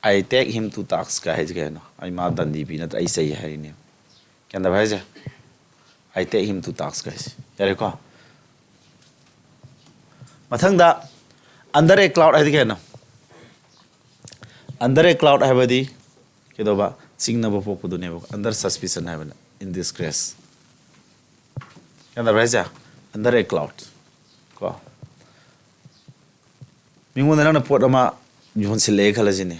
"I take him to task" ꯀꯥꯏ ꯍꯥꯏꯁꯦ ꯀꯩꯅꯣ? ꯑꯩ ꯃꯥ ꯗꯟꯗꯤ ꯄꯤ ꯅꯠꯇ꯭ꯔ ꯑꯩ ꯆꯩ ꯍꯥꯏꯔꯤꯅꯦ꯫ ꯒ꯭ꯌꯥꯟ ꯇꯥꯕ ꯍꯥꯏꯁꯦ? "I take him to task" ꯍꯥꯏꯁꯦ꯫ ꯌꯥꯔꯦꯀꯣ? ꯃꯊꯪꯗ, under a cloud ꯍꯥꯏꯗꯤ ꯀꯩꯅꯣ? Under a cloud ꯍꯥꯏꯕꯗꯤ ꯀꯩꯗꯧꯕ? ꯆꯤꯡꯅꯕ ꯄꯣꯛꯄꯗꯨꯅꯦꯕ꯫ Under suspicion ꯍꯥꯏꯕꯅ in disgrace꯫ ꯒ꯭ꯌꯥꯟ ꯇꯥꯕ꯭ꯔꯥ ꯍꯥꯏꯁꯦ? Under a cloud ꯀꯣ꯫ ꯃꯤꯉꯣꯟꯗ ꯅꯪꯅ ꯄꯣꯠ ꯑꯃ ꯌꯣꯟꯁꯤꯜꯂꯛꯑꯦ ꯈꯜꯂꯁꯤꯅꯦ꯫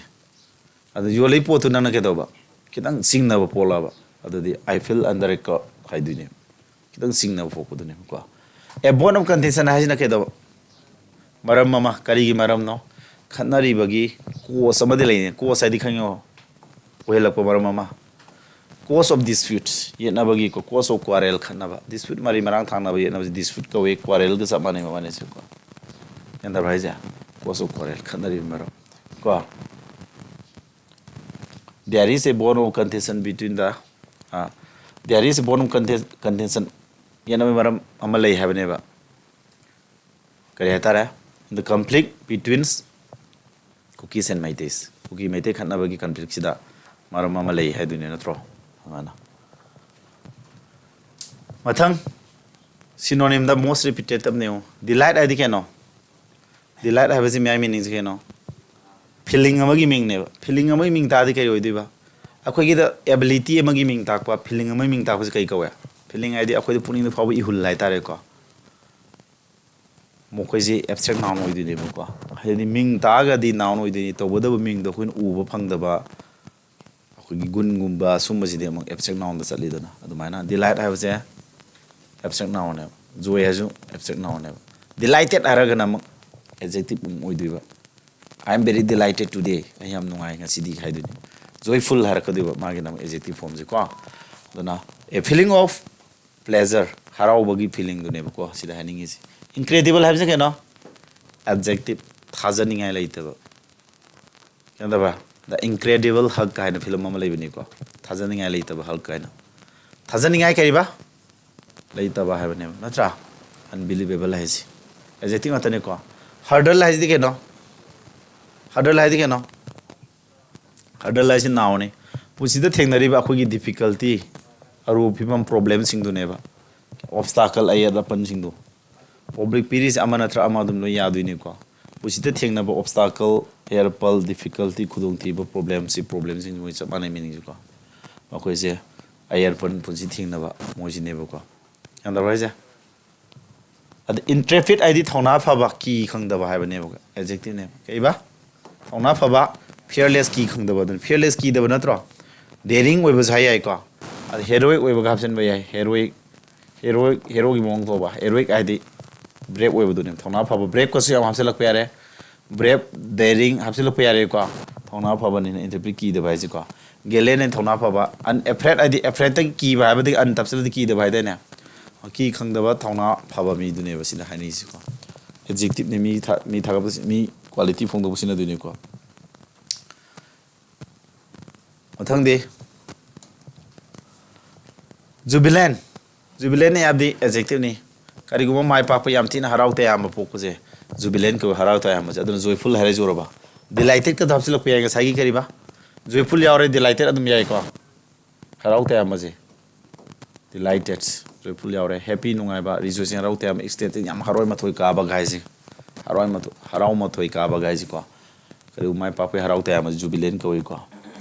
ꯑꯗꯨ ꯌꯣꯜꯂꯛꯏ ꯄꯣꯠꯇꯨ ꯅꯪꯅ ꯀꯩꯗꯧꯕ? ꯈꯤꯇꯪ ꯆꯤꯡꯅꯕ ꯄꯣꯛꯂꯛꯑꯕ꯫ ꯑꯗꯨꯗꯤ "I feel under a cloud" ꯍꯥꯏꯗꯣꯏꯅꯦꯕ꯫ ꯈꯤꯇꯪ ꯆꯤꯡꯅꯕ ꯄꯣꯛꯄꯗꯨꯅꯦꯕꯀꯣ꯫ A bone of contention ꯍꯥꯏꯁꯤꯅ ꯀꯩꯗꯧꯕ? ꯃꯔꯝ ꯑꯃ, ꯀꯔꯤꯒꯤ ꯃꯔꯝꯅꯣ? ꯈꯠꯅꯔꯤꯕꯒꯤ cause ꯑꯃꯗꯤ ꯂꯩꯅꯦ꯫ Cause ꯍꯥꯏꯗꯤ ꯈꯪꯉꯤꯀꯣ? ꯑꯣꯏꯍꯜꯂꯛꯄ ꯃꯔꯝ ꯑꯃ꯫ Cause of dispute, ꯌꯦꯠꯅꯕꯒꯤꯀꯣ, cause of quarrel, ꯈꯠꯅꯕ꯫ Dispute, ꯃꯔꯤ ꯃꯔꯥꯡ ꯊꯥꯡꯅꯕ ꯌꯦꯠꯅꯕꯁꯤ dispute ꯀꯧꯏ, quarrelꯒ ꯆꯞ ꯃꯥꯟꯅꯩ ꯃꯕꯥꯅꯤꯁꯦꯀꯣ꯫ ꯒ꯭ꯌꯥꯟ ꯇꯥꯕ꯭ꯔꯥ ꯍꯥꯏꯁꯦ? Cause of quarrel, ꯈꯠꯅꯔꯤꯕ ꯃꯔꯝ ꯀꯣ꯫ There is a bone of contention between the, ꯑ, there is a bone of conten-, contention, ꯌꯦꯠꯅꯕꯒꯤ ꯃꯔꯝ ꯑꯃ ꯂꯩ ꯍꯥꯏꯕꯅꯦꯕ꯫ ꯀꯔꯤ ꯍꯥꯏꯇꯥꯔꯦ? The conflict between Kukis and Meiteis, ꯀꯨꯀꯤ ꯃꯩꯇꯩ ꯈꯠꯅꯕꯒꯤ conflictꯁꯤꯗ ꯃꯔꯝ ꯑꯃ ꯂꯩ ꯍꯥꯏꯗꯣꯏꯅꯦ ꯅꯠꯇ꯭ꯔꯣ? ꯑꯗꯨꯃꯥꯏꯅ꯫ ꯃꯊꯪ, synonymꯗ most repeated ꯑꯃꯅꯦ ꯌꯦꯡꯉꯨ꯫ Delight ꯍꯥꯏꯗꯤ ꯀꯩꯅꯣ? Delight ꯍꯥꯏꯕꯁꯤ ꯃꯌꯥꯏ meaningꯁꯤ ꯀꯩꯅꯣ? Feeling ꯑꯃꯒꯤ ꯃꯤꯡꯅꯦꯕ꯫ Feeling ꯑꯃꯒꯤ ꯃꯤꯡ ꯇꯥꯔꯗꯤ ꯀꯩ ꯑꯣꯏꯗꯣꯏꯕ? ꯑꯩꯈꯣꯏꯒꯤꯗ ability ꯑꯃꯒꯤ ꯃꯤꯡ ꯇꯥꯛꯄ, feeling ꯑꯃꯒꯤ ꯃꯤꯡ ꯇꯥꯛꯄꯁꯤ ꯀꯩ ꯀꯧꯋꯦ? Feeling ꯍꯥꯏꯗꯤ ꯑꯩꯈꯣꯏꯗ ꯄꯨꯛꯅꯤꯡꯗ ꯐꯥꯎꯕ ꯏꯍꯨꯜ ꯍꯥꯏꯇꯥꯔꯦꯀꯣ꯫ ꯃꯈꯣꯏꯁꯦ abstract noun ꯑꯣꯏꯗꯣꯏꯅꯦꯕꯀꯣ꯫ ꯍꯥꯏꯗꯤ ꯃꯤꯡ ꯇꯥꯛꯑꯒꯗꯤ noun ꯑꯣꯏꯗꯣꯏꯅꯤ, ꯇꯧꯒꯗꯕ ꯃꯤꯡꯗꯣ ꯑꯩꯈꯣꯏꯅ ꯎꯕ ꯐꯪꯗꯕ ꯑꯩꯈꯣꯏꯒꯤ ꯒꯨꯟꯒꯨꯝꯕ ꯁꯨꯝꯕꯁꯤꯗꯤ ꯑꯃꯨꯛ abstract nounꯗ ꯆꯠꯂꯤꯗꯅ꯫ ꯑꯗꯨꯃꯥꯏꯅ delight ꯍꯥꯏꯕꯁꯦ abstract nounꯅꯦꯕ, joy ꯍꯥꯏꯁꯨ abstract nounꯅꯦꯕ꯫ Delighted ꯍꯥꯏꯔꯒꯅ ꯑꯃꯨꯛ adjective ꯑꯃꯨꯛ ꯑꯣꯏꯗꯣꯏꯕ꯫ "I am very delighted today", ꯑꯩ ꯌꯥꯝ ꯅꯨꯡꯉꯥꯏ ꯉꯁꯤꯗꯤ ꯍꯥꯏꯗꯣꯏꯅꯤ꯫ Joyful ꯍꯥꯏꯔꯛꯀꯗꯣꯏꯕ ꯃꯥꯒꯤꯅ ꯑꯃꯨꯛ adjective formꯁꯦꯀꯣ꯫ ꯑꯗꯨꯅ a feeling of pleasure, ꯍꯔꯥꯎꯕꯒꯤ feelingꯗꯨꯅꯦꯕꯀꯣ ꯁꯤꯗ ꯍꯥꯏꯅꯤꯡꯉꯤꯁꯦ꯫ Incredible ꯍꯥꯏꯕꯁꯦ ꯀꯩꯅꯣ? Adjective, ꯊꯥꯖꯅꯤꯡꯉꯥꯏ ꯂꯩꯇꯕ꯫ ꯈꯪꯗꯕ? The Incredible Hulk ꯍꯥꯏꯅ film ꯑꯃ ꯂꯩꯕꯅꯤꯀꯣ, ꯊꯥꯖꯅꯤꯡꯉꯥꯏ ꯂꯩꯇꯕ Hulk ꯍꯥꯏꯅ꯫ ꯊꯥꯖꯅꯤꯡꯉꯥꯏ ꯀꯔꯤꯕ? ꯂꯩꯇꯕ ꯍꯥꯏꯕꯅꯦꯕ, ꯅꯠꯇ꯭ꯔꯥ? Unbelievable ꯍꯥꯏꯁꯦ adjective ꯉꯥꯛꯇꯅꯤꯀꯣ꯫ Hurdle ꯍꯥꯏꯁꯤꯗꯤ ꯀꯩꯅꯣ? Hurdle ꯍꯥꯏꯗꯤ ꯀꯩꯅꯣ? Hurdle ꯍꯥꯏꯁꯤ nounꯅꯤ꯫ ꯄꯨꯟꯁꯤꯗ ꯊꯦꯡꯅꯔꯤꯕ ꯑꯩꯈꯣꯏꯒꯤ difficulty, ꯑꯔꯨꯕ ꯐꯤꯕꯝ, problemꯁꯤꯡꯗꯨꯅꯦꯕ꯫ Obstacle, ꯑꯌꯦꯠ ꯑꯄꯟꯁꯤꯡꯗꯣ꯫ Public ꯄꯤꯔꯤꯁꯦ ꯑꯃ ꯅꯠꯇ꯭ꯔ ꯑꯃ ꯑꯗꯨꯝ ꯂꯣꯏ ꯌꯥꯗꯣꯏꯅꯤꯀꯣ꯫ ꯄꯨꯟꯁꯤꯗ ꯊꯦꯡꯅꯕ obstacle, ꯑꯌꯦꯠ ꯑꯄꯟ, difficulty, ꯈꯨꯗꯣꯡꯊꯤꯕ, problemꯁꯤ, problemꯁꯤꯡꯁꯤ ꯃꯣꯏ ꯆꯞ ꯃꯥꯟꯅꯩ meaningꯁꯦꯀꯣ꯫ ꯃꯈꯣꯏꯁꯦ ꯑꯌꯦꯠ ꯑꯄꯟ ꯄꯨꯟꯁꯤ ꯊꯦꯡꯅꯕ ꯃꯣꯏꯁꯤꯅꯦꯕꯀꯣ꯫ ꯒ꯭ꯌꯥꯟ ꯇꯥꯕ꯭ꯔꯥ ꯍꯥꯏꯁꯦ? ꯑꯗ intrepid ꯍꯥꯏꯗꯤ ꯊꯧꯅꯥ ꯐꯕ, ꯀꯤ ꯈꯪꯗꯕ ꯍꯥꯏꯕꯅꯦꯕ, adjectiveꯅꯦꯕ꯫ ꯀꯩꯕ? ꯊꯧꯅꯥ ꯐꯕ, fearless, ꯀꯤ ꯈꯪꯗꯕ, ꯑꯗꯨꯅ fearless, ꯀꯤꯗꯕ ꯅꯠꯇ꯭ꯔꯣ? Daring ꯑꯣꯏꯕꯁꯨ ꯍꯥꯏ ꯌꯥꯏꯀꯣ꯫ ꯑꯗ heroic ꯑꯣꯏꯕꯒ ꯍꯥꯞꯆꯤꯟꯕ ꯌꯥꯏ꯫ Heroic, heroic, heroꯒꯤ ꯃꯑꯣꯡ ꯇꯧꯕ꯫ Heroic ꯍꯥꯏꯗꯤ brave ꯑꯣꯏꯕꯗꯨꯅꯦꯕ꯫ ꯊꯧꯅꯥ ꯐꯕ, braveꯀꯁꯨ ꯌꯥꯝ ꯍꯥꯞꯆꯤꯜꯂꯛꯄ ꯌꯥꯔꯦ꯫ Brave, daring ꯍꯥꯞꯆꯤꯜꯂꯛꯄ ꯌꯥꯔꯦꯀꯣ꯫ ꯊꯧꯅꯥ ꯐꯕꯅꯤꯅ intrepid, ꯀꯤꯗꯕ ꯍꯥꯏꯁꯦꯀꯣ꯫ Gallant ꯍꯥꯏꯗꯤ ꯊꯧꯅꯥ ꯐꯕ꯫ Unafraid ꯍꯥꯏꯗꯤ afraidꯇꯒꯤ ꯀꯤꯕ ꯍꯥꯏꯕꯗꯒꯤ un ꯍꯥꯞꯆꯤꯜꯂꯗꯤ ꯀꯤꯗꯕ ꯍꯥꯏꯗꯥꯏꯅꯦ? ꯀꯤ ꯈꯪꯗꯕ, ꯊꯧꯅꯥ ꯐꯕ ꯃꯤꯗꯨꯅꯦꯕ ꯁꯤꯗ ꯍꯥꯏꯅꯤꯡꯉꯤꯁꯤꯀꯣ꯫ Adjectiveꯅꯤ, ꯃꯤ ꯊꯥ-, ꯃꯤ ꯊꯥꯒꯠꯄ, ꯃꯤ quality ꯐꯣꯡꯗꯣꯛꯄ ꯁꯤꯖꯤꯟꯅꯗꯣꯏꯅꯤꯀꯣ꯫ ꯃꯊꯪꯗꯤ jubilant꯫ Jubilant ꯍꯥꯏꯕꯗꯤ adjectiveꯅꯤ꯫ ꯀꯔꯤꯒꯨꯝꯕ ꯃꯥꯏ ꯄꯥꯛꯄ, ꯌꯥꯝ ꯊꯤꯅ ꯍꯔꯥꯎ ꯇꯌꯥꯝꯕ ꯄꯣꯛꯄꯁꯦ jubilant ꯀꯧꯏ, ꯍꯔꯥꯎ ꯇꯌꯥꯝꯕꯁꯦ꯫ ꯑꯗꯨꯅ joyful ꯍꯥꯏꯔꯁꯨ ꯎꯔꯕ? Delightedꯀꯗꯣ ꯍꯥꯞꯆꯤꯜꯂꯛꯄ ꯌꯥꯏ꯫ ꯉꯁꯥꯏꯒꯤ ꯀꯔꯤꯕ? Joyful ꯌꯥꯎꯔꯦ, delighted ꯑꯗꯨꯝ ꯌꯥꯏꯀꯣ꯫ ꯍꯔꯥꯎ ꯇꯌꯥꯝꯕꯁꯦ delighted, joyful ꯌꯥꯎꯔꯦ꯫ Happy, ꯅꯨꯡꯉꯥꯏꯕ, rejoicing, ꯍꯔꯥꯎ ꯇꯌꯥꯝꯕ, ecstatic, ꯌꯥꯝ ꯍꯔꯥꯎ ꯃꯊꯣꯏ ꯀꯥꯕꯒ ꯍꯥꯏꯁꯦ꯫ ꯍꯔꯥꯎ ꯃꯊꯣꯏ, ꯍꯔꯥꯎ ꯃꯊꯣꯏ ꯀꯥꯕꯒ ꯍꯥꯏꯁꯦꯀꯣ꯫ ꯀꯔꯤꯒꯨꯝꯕ ꯃꯥꯏ ꯄꯥꯛꯄꯒꯤ ꯍꯔꯥꯎ ꯇꯌꯥꯝꯕꯁꯦ jubilant ꯀꯧꯏꯀꯣ꯫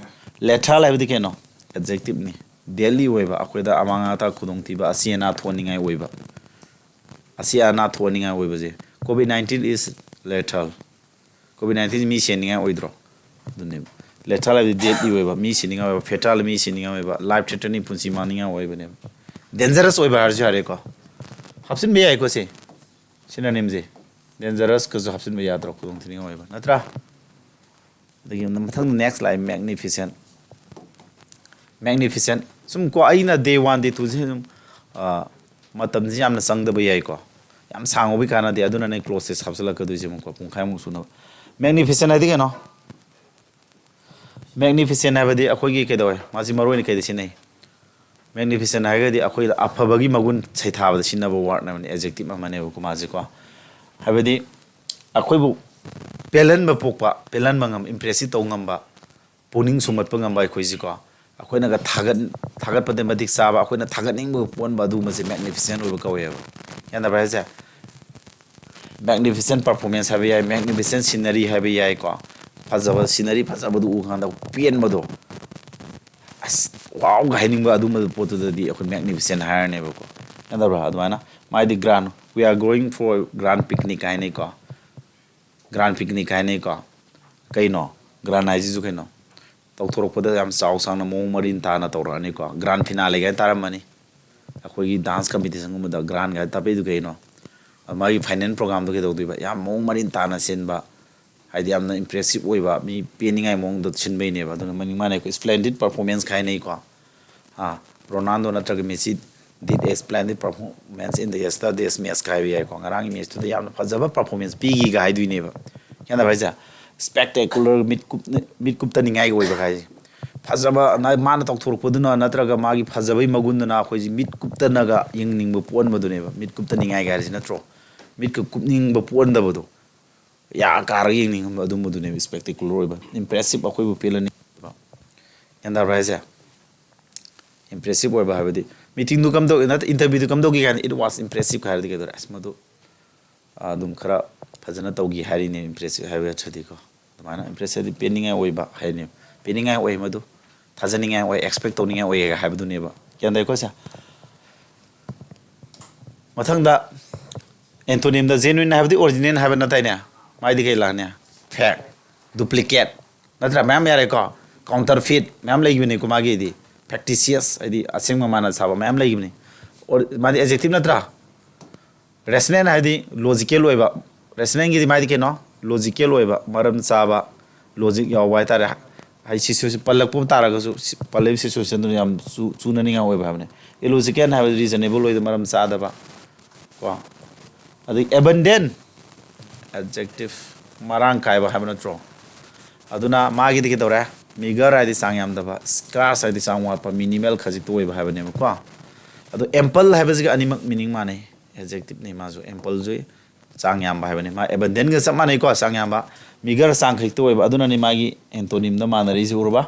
Lethal ꯍꯥꯏꯕꯗꯤ ꯀꯩꯅꯣ? Adjectiveꯅꯤ꯫ Deadly ꯑꯣꯏꯕ, ꯑꯩꯈꯣꯏꯗ ꯑꯃꯥꯡ ꯑꯇꯥ ꯈꯨꯗꯣꯡꯊꯤꯕ, ꯑꯁꯤ ꯑꯅꯥ ꯊꯣꯛꯍꯟꯅꯤꯡꯉꯥꯏ ꯑꯣꯏꯕ, ꯑꯁꯤ ꯑꯅꯥ ꯊꯣꯛꯍꯟꯅꯤꯡꯉꯥꯏ ꯑꯣꯏꯕꯁꯦ, COVID nineteen is lethal. COVID nineteen ꯃꯤ ꯁꯤꯍꯟꯅꯤꯡꯉꯥꯏ ꯑꯣꯏꯗ꯭ꯔꯣ? ꯑꯗꯨꯅꯦꯕ꯫ Lethal ꯍꯥꯏꯕꯗꯤ deadly ꯑꯣꯏꯕ, ꯃꯤ ꯁꯤꯅꯤꯡꯉꯥꯏ ꯑꯣꯏꯕ, fatal ꯃꯤ ꯁꯤꯅꯤꯡꯉꯥꯏ ꯑꯣꯏꯕ, life threatening ꯄꯨꯟꯁꯤ ꯃꯥꯡꯅꯤꯡꯉꯥꯏ ꯑꯣꯏꯕꯅꯦꯕ꯫ Dangerous ꯑꯣꯏꯕ ꯍꯥꯏꯔꯁꯨ ꯌꯥꯔꯦꯀꯣ, ꯍꯥꯞꯆꯤꯟꯕ ꯌꯥꯏꯀꯣ ꯁꯤ synonymꯁꯦ꯫ Dangerousꯀꯁꯨ ꯍꯥꯞꯆꯤꯟꯕ ꯌꯥꯗ꯭ꯔꯣ? ꯈꯨꯗꯣꯡꯊꯤꯅꯤꯡꯉꯥꯏ ꯑꯣꯏꯕ ꯅꯠꯇ꯭ꯔꯥ? ꯑꯗꯒꯤ ꯃꯊꯪꯗ next ꯂꯥꯛꯑꯦ magnificent꯫ Magnificent꯫ ꯁꯨꯝ ꯀꯣ, ꯑꯩꯅ day one, day twoꯁꯦ ꯑꯗꯨꯝ, ꯑ, ꯃꯇꯝꯁꯤ ꯌꯥꯝꯅ ꯆꯪꯗꯕ ꯌꯥꯏꯀꯣ꯫ ꯌꯥꯝ ꯁꯥꯡꯉꯨꯕꯩ ꯀꯥꯟꯅꯗꯦ, ꯑꯗꯨꯅꯅꯦ closesꯦ ꯍꯥꯞꯆꯤꯜꯂꯛꯀꯗꯣꯏꯁꯦ ꯑꯃꯨꯛꯀꯣ, ꯄꯨꯡꯈꯥꯏꯃꯨꯛ ꯁꯨꯅꯕ꯫ Magnificent ꯍꯥꯏꯗꯤ ꯀꯩꯅꯣ? Magnificent ꯍꯥꯏꯕꯗꯤ ꯑꯩꯈꯣꯏꯒꯤ ꯀꯩꯗꯧꯋꯦ? ꯃꯥꯁꯤ ꯃꯔꯨ ꯑꯣꯏꯅ ꯀꯩꯗ ꯁꯤꯖꯤꯟꯅꯩ? Magnificent ꯍꯥꯏꯔꯒꯗꯤ ꯑꯩꯈꯣꯏ ꯑꯐꯕꯒꯤ ꯃꯒꯨꯟ ꯁꯩꯊꯥꯕꯗ ꯁꯤꯖꯤꯟꯅꯕ wordꯅꯦꯕꯅꯤ, adjective ꯑꯃꯅꯦꯕꯀꯣ ꯃꯥꯁꯦꯀꯣ꯫ ꯍꯥꯏꯕꯗꯤ ꯑꯩꯈꯣꯏꯕꯨ ꯄꯦꯜꯍꯟꯕ ꯄꯣꯛꯄ, ꯄꯦꯜꯍꯟꯕ ꯉꯝꯕ, impressive ꯇꯧ ꯉꯝꯕ, ꯄꯨꯛꯅꯤꯡ ꯁꯨꯝꯍꯠꯄ ꯉꯝꯕ ꯑꯩꯈꯣꯏꯁꯤꯀꯣ꯫ ꯑꯩꯈꯣꯏꯅꯒ ꯊꯥꯒꯠ-, ꯊꯥꯒꯠꯄꯗ ꯃꯇꯤꯛ ꯆꯥꯕ, ꯑꯩꯈꯣꯏꯅ ꯊꯥꯒꯠꯅꯤꯡꯕ ꯄꯣꯛꯍꯟꯕ ꯑꯗꯨꯒꯨꯝꯕꯁꯦ magnificent ꯑꯣꯏꯕ ꯀꯧꯋꯦꯕ꯫ ꯒ꯭ꯌꯥꯟ ꯇꯥꯕ꯭ꯔꯥ ꯍꯥꯏꯁꯦ? Magnificent performance ꯍꯥꯏꯕ ꯌꯥꯏ, magnificent scenery ꯍꯥꯏꯕ ꯌꯥꯏꯀꯣ꯫ ꯐꯖꯕ scenery ꯐꯖꯕꯗꯨ ꯎ ꯀꯥꯟꯗ ꯄꯦꯟꯕꯗꯣ, ꯑꯁ, wow ꯒ ꯍꯥꯏꯅꯤꯡꯕ ꯑꯗꯨꯝꯕ ꯄꯣꯠꯇꯨꯗꯗꯤ ꯑꯩꯈꯣꯏ magnificent ꯍꯥꯏꯔꯅꯦꯕꯀꯣ꯫ ꯒ꯭ꯌꯥꯟ ꯇꯥꯕ꯭ꯔꯥ? ꯑꯗꯨꯃꯥꯏꯅ ꯃꯥꯏꯗꯤ grand, "We are going for grand picnic" ꯍꯥꯏꯅꯩꯀꯣ꯫ Grand picnic ꯍꯥꯏꯅꯩꯀꯣ꯫ ꯀꯩꯅꯣ? Grand ꯍꯥꯏꯁꯤꯁꯨ ꯀꯩꯅꯣ? ꯇꯧꯊꯣꯔꯛꯄꯗ ꯌꯥꯝ ꯆꯥꯎ ꯁꯥꯡꯅ ꯃꯑꯣꯡ ꯃꯔꯤꯟ ꯇꯥꯅ ꯇꯧꯔꯛꯑꯅꯤꯀꯣ꯫ Grand finale ꯒꯥꯏꯅ ꯇꯥꯔꯝꯃꯅꯤ꯫ ꯑꯩꯈꯣꯏꯒꯤ dance competitionꯒꯨꯝꯕꯗ grand ꯒꯥꯏꯅ ꯇꯥꯛꯄꯩꯗꯨ ꯀꯩꯅꯣ? ꯃꯥꯒꯤ final programꯗꯣ ꯀꯩꯗꯧꯗꯣꯏꯕ? ꯌꯥꯝ ꯃꯑꯣꯡ ꯃꯔꯤꯟ ꯇꯥꯅ ꯁꯤꯟꯕ, ꯍꯥꯏꯗꯤ ꯌꯥꯝꯅ impressive ꯑꯣꯏꯕ, ꯃꯤ ꯄꯦꯟꯅꯤꯡꯉꯥꯏ ꯃꯑꯣꯡꯗ ꯁꯤꯟꯕꯩꯅꯦꯕ꯫ ꯑꯗꯨꯅ ꯃꯅꯤꯡ ꯃꯥꯅ ꯑꯩꯈꯣꯏ splendid performance ꯀꯥꯏꯅꯩꯀꯣ꯫ ꯑꯥ, Ronaldo ꯅꯠꯇ꯭ꯔꯒ Messi did a splendid performance in the yesterday's match ꯀꯥꯏꯕ ꯌꯥꯏꯀꯣ꯫ "ꯉꯔꯥꯡꯒꯤ matchꯇꯨꯗ ꯌꯥꯝꯅ ꯐꯖꯕ performance ꯄꯤꯈꯤꯒ" ꯍꯥꯏꯗꯣꯏꯅꯦꯕ꯫ ꯒ꯭ꯌꯥꯟ ꯇꯥꯕ ꯍꯥꯏꯁꯦ? Spectacular, ꯃꯤꯠ ꯀꯨꯞꯅ-, ꯃꯤꯠ ꯀꯨꯞꯇꯅꯤꯡꯉꯥꯏꯒꯤ ꯑꯣꯏꯕ ꯍꯥꯏꯁꯦ꯫ ꯐꯖꯕ, ꯅ-, ꯃꯥꯅ ꯇꯧꯊꯣꯔꯛꯄꯗꯨꯅ ꯅꯠꯇ꯭ꯔꯒ ꯃꯥꯒꯤ ꯐꯖꯕꯒꯤ ꯃꯒꯨꯟꯗꯨꯅ ꯑꯩꯈꯣꯏꯁꯤ ꯃꯤꯠ ꯀꯨꯞꯇꯅꯒ ꯌꯦꯡꯅꯤꯡꯕ ꯄꯣꯛꯍꯟꯕꯗꯨꯅꯦꯕ꯫ ꯃꯤꯠ ꯀꯨꯞꯇꯅꯤꯡꯉꯥꯏꯒ ꯍꯥꯏꯔꯤꯁꯤ ꯅꯠꯇ꯭ꯔꯣ? ꯃꯤꯠꯀ ꯀꯨꯞꯅꯤꯡꯕ ꯄꯣꯛꯍꯟꯗꯕꯗꯣ꯫ ꯌꯥ ꯀꯥꯔꯒ ꯌꯦꯡꯅꯤꯡꯕ ꯑꯗꯨꯝꯕꯗꯨꯅꯦꯕ spectacular ꯑꯣꯏꯕ꯫ Impressive, ꯑꯩꯈꯣꯏꯕꯨ ꯄꯦꯜꯍꯟꯅꯤꯡꯕ꯫ ꯒ꯭ꯌꯥꯟ ꯇꯥꯕ꯭ꯔꯥ ꯍꯥꯏꯁꯦ? Impressive ꯑꯣꯏꯕ ꯍꯥꯏꯕꯗꯤ meetingꯗꯨ ꯀꯝꯗꯧ-, ꯅꯠꯇ꯭ꯔ interviewꯗꯨ ꯀꯝꯗꯧꯒꯦ ꯀꯥꯏꯅ "It was impressive" ꯍꯥꯏꯔꯗꯤ ꯀꯩꯗꯧꯔꯦ? "ꯑꯁ, ꯃꯗꯨ, ꯑ, ꯑꯗꯨꯝ ꯈꯔ ꯐꯖꯅ ꯇꯧꯈꯤ" ꯍꯥꯏꯔꯤꯅꯦ, impressive ꯍꯥꯏꯕ ꯅꯠꯇ꯭ꯔꯗꯤꯀꯣ꯫ ꯑꯗꯨꯃꯥꯏꯅ impressive ꯍꯥꯏꯗꯤ ꯄꯦꯟꯅꯤꯡꯉꯥꯏ ꯑꯣꯏꯕ ꯍꯥꯏꯅꯦꯕ꯫ ꯄꯦꯟꯅꯤꯡꯉꯥꯏ ꯑꯣꯏ ꯃꯗꯨ꯫ ꯊꯥꯖꯅꯤꯡꯉꯥꯏ ꯑꯣꯏ, expect ꯇꯧꯅꯤꯡꯉꯥꯏ ꯑꯣꯏꯌꯦ ꯍꯥꯏꯕꯗꯨꯅꯦꯕ꯫ ꯒ꯭ꯌꯥꯟ ꯇꯥꯏꯀꯣ ꯁꯦ? ꯃꯊꯪꯗ antonym ꯗ genuine ꯍꯥꯏꯕꯗꯤ original ꯍꯥꯏꯕ ꯅꯠꯇꯥꯏꯅꯦ? ꯃꯥꯏꯗꯤ ꯀꯩ ꯂꯥꯛꯅꯤ? Fake, duplicate, ꯅꯠꯇ꯭ꯔꯥ? ꯃꯌꯥꯝ ꯌꯥꯔꯦꯀꯣ꯫ Counterfeit ꯃꯌꯥꯝ ꯂꯩꯈꯤꯕꯅꯤꯀꯣ ꯃꯥꯒꯤꯗꯤ꯫ Factitious ꯍꯥꯏꯗꯤ ꯑꯁꯦꯡꯕ ꯃꯥꯟꯅ ꯁꯥꯕ ꯃꯌꯥꯝ ꯂꯩꯈꯤꯕꯅꯤ꯫ Or-, ꯃꯥꯗꯤ adjective ꯅꯠꯇ꯭ꯔꯥ? Rational ꯍꯥꯏꯗꯤ logical ꯑꯣꯏꯕ꯫ Rational ꯒꯤꯗꯤ ꯃꯥꯏꯗꯤ ꯀꯩꯅꯣ? Logical ꯑꯣꯏꯕ, ꯃꯔꯝ ꯆꯥꯕ, logic ꯌꯥꯎꯕ ꯍꯥꯏꯇꯥꯔꯦ꯫ ꯍꯥꯏꯗꯤ ꯁꯤ ꯁꯤ ꯄꯜꯂꯛꯄ ꯇꯥꯔꯒꯁꯨ, ꯁꯤ-, ꯄꯜꯂꯛꯏꯕ situation ꯗꯨꯅ ꯌꯥꯝ ꯆꯨ-, ꯆꯨꯅꯅꯤꯡꯉꯥꯏ ꯑꯣꯏꯕ ꯍꯥꯏꯕꯅꯤ꯫ Illogical ꯍꯥꯏꯕꯗꯤ reasonable ꯑꯣꯏꯗꯕ, ꯃꯔꯝ ꯆꯥꯗꯕ ꯀꯣ꯫ ꯑꯗꯩ abundant, adjective, ꯃꯔꯥꯡ ꯀꯥꯏꯕ ꯍꯥꯏꯕ ꯅꯠꯇ꯭ꯔꯣ? ꯑꯗꯨꯅ ꯃꯥꯒꯤꯗꯤ ꯀꯩꯗꯧꯔꯦ? Meager ꯍꯥꯏꯗꯤ ꯆꯥꯡ ꯌꯥꯝꯗꯕ, scarce ꯍꯥꯏꯗꯤ ꯆꯥꯡ ꯋꯥꯠꯄ, minimal ꯈꯖꯤꯛꯇ ꯑꯣꯏꯕ ꯍꯥꯏꯕꯅꯦꯕꯀꯣ꯫ ꯑꯗꯣ ample ꯍꯥꯏꯕꯁꯤꯒ ꯑꯅꯤꯃꯛ meaning ꯃꯥꯟꯅꯩ, adjective ꯅꯤ ꯃꯥꯁꯨ꯫ Ample ꯁꯨ ꯆꯥꯡ ꯌꯥꯝꯕ ꯍꯥꯏꯕꯅꯤ꯫ ꯃꯥ abundant ꯒ ꯆꯞ ꯃꯥꯟꯅꯩꯀꯣ, ꯆꯥꯡ ꯌꯥꯝꯕ꯫ Meager ꯆꯥꯡ ꯈꯖꯤꯛꯇ ꯑꯣꯏꯕ, ꯑꯗꯨꯅꯅꯤ ꯃꯥꯒꯤ antonym ꯗ ꯃꯥꯟꯅꯔꯤꯁꯤ, ꯎꯔꯕ?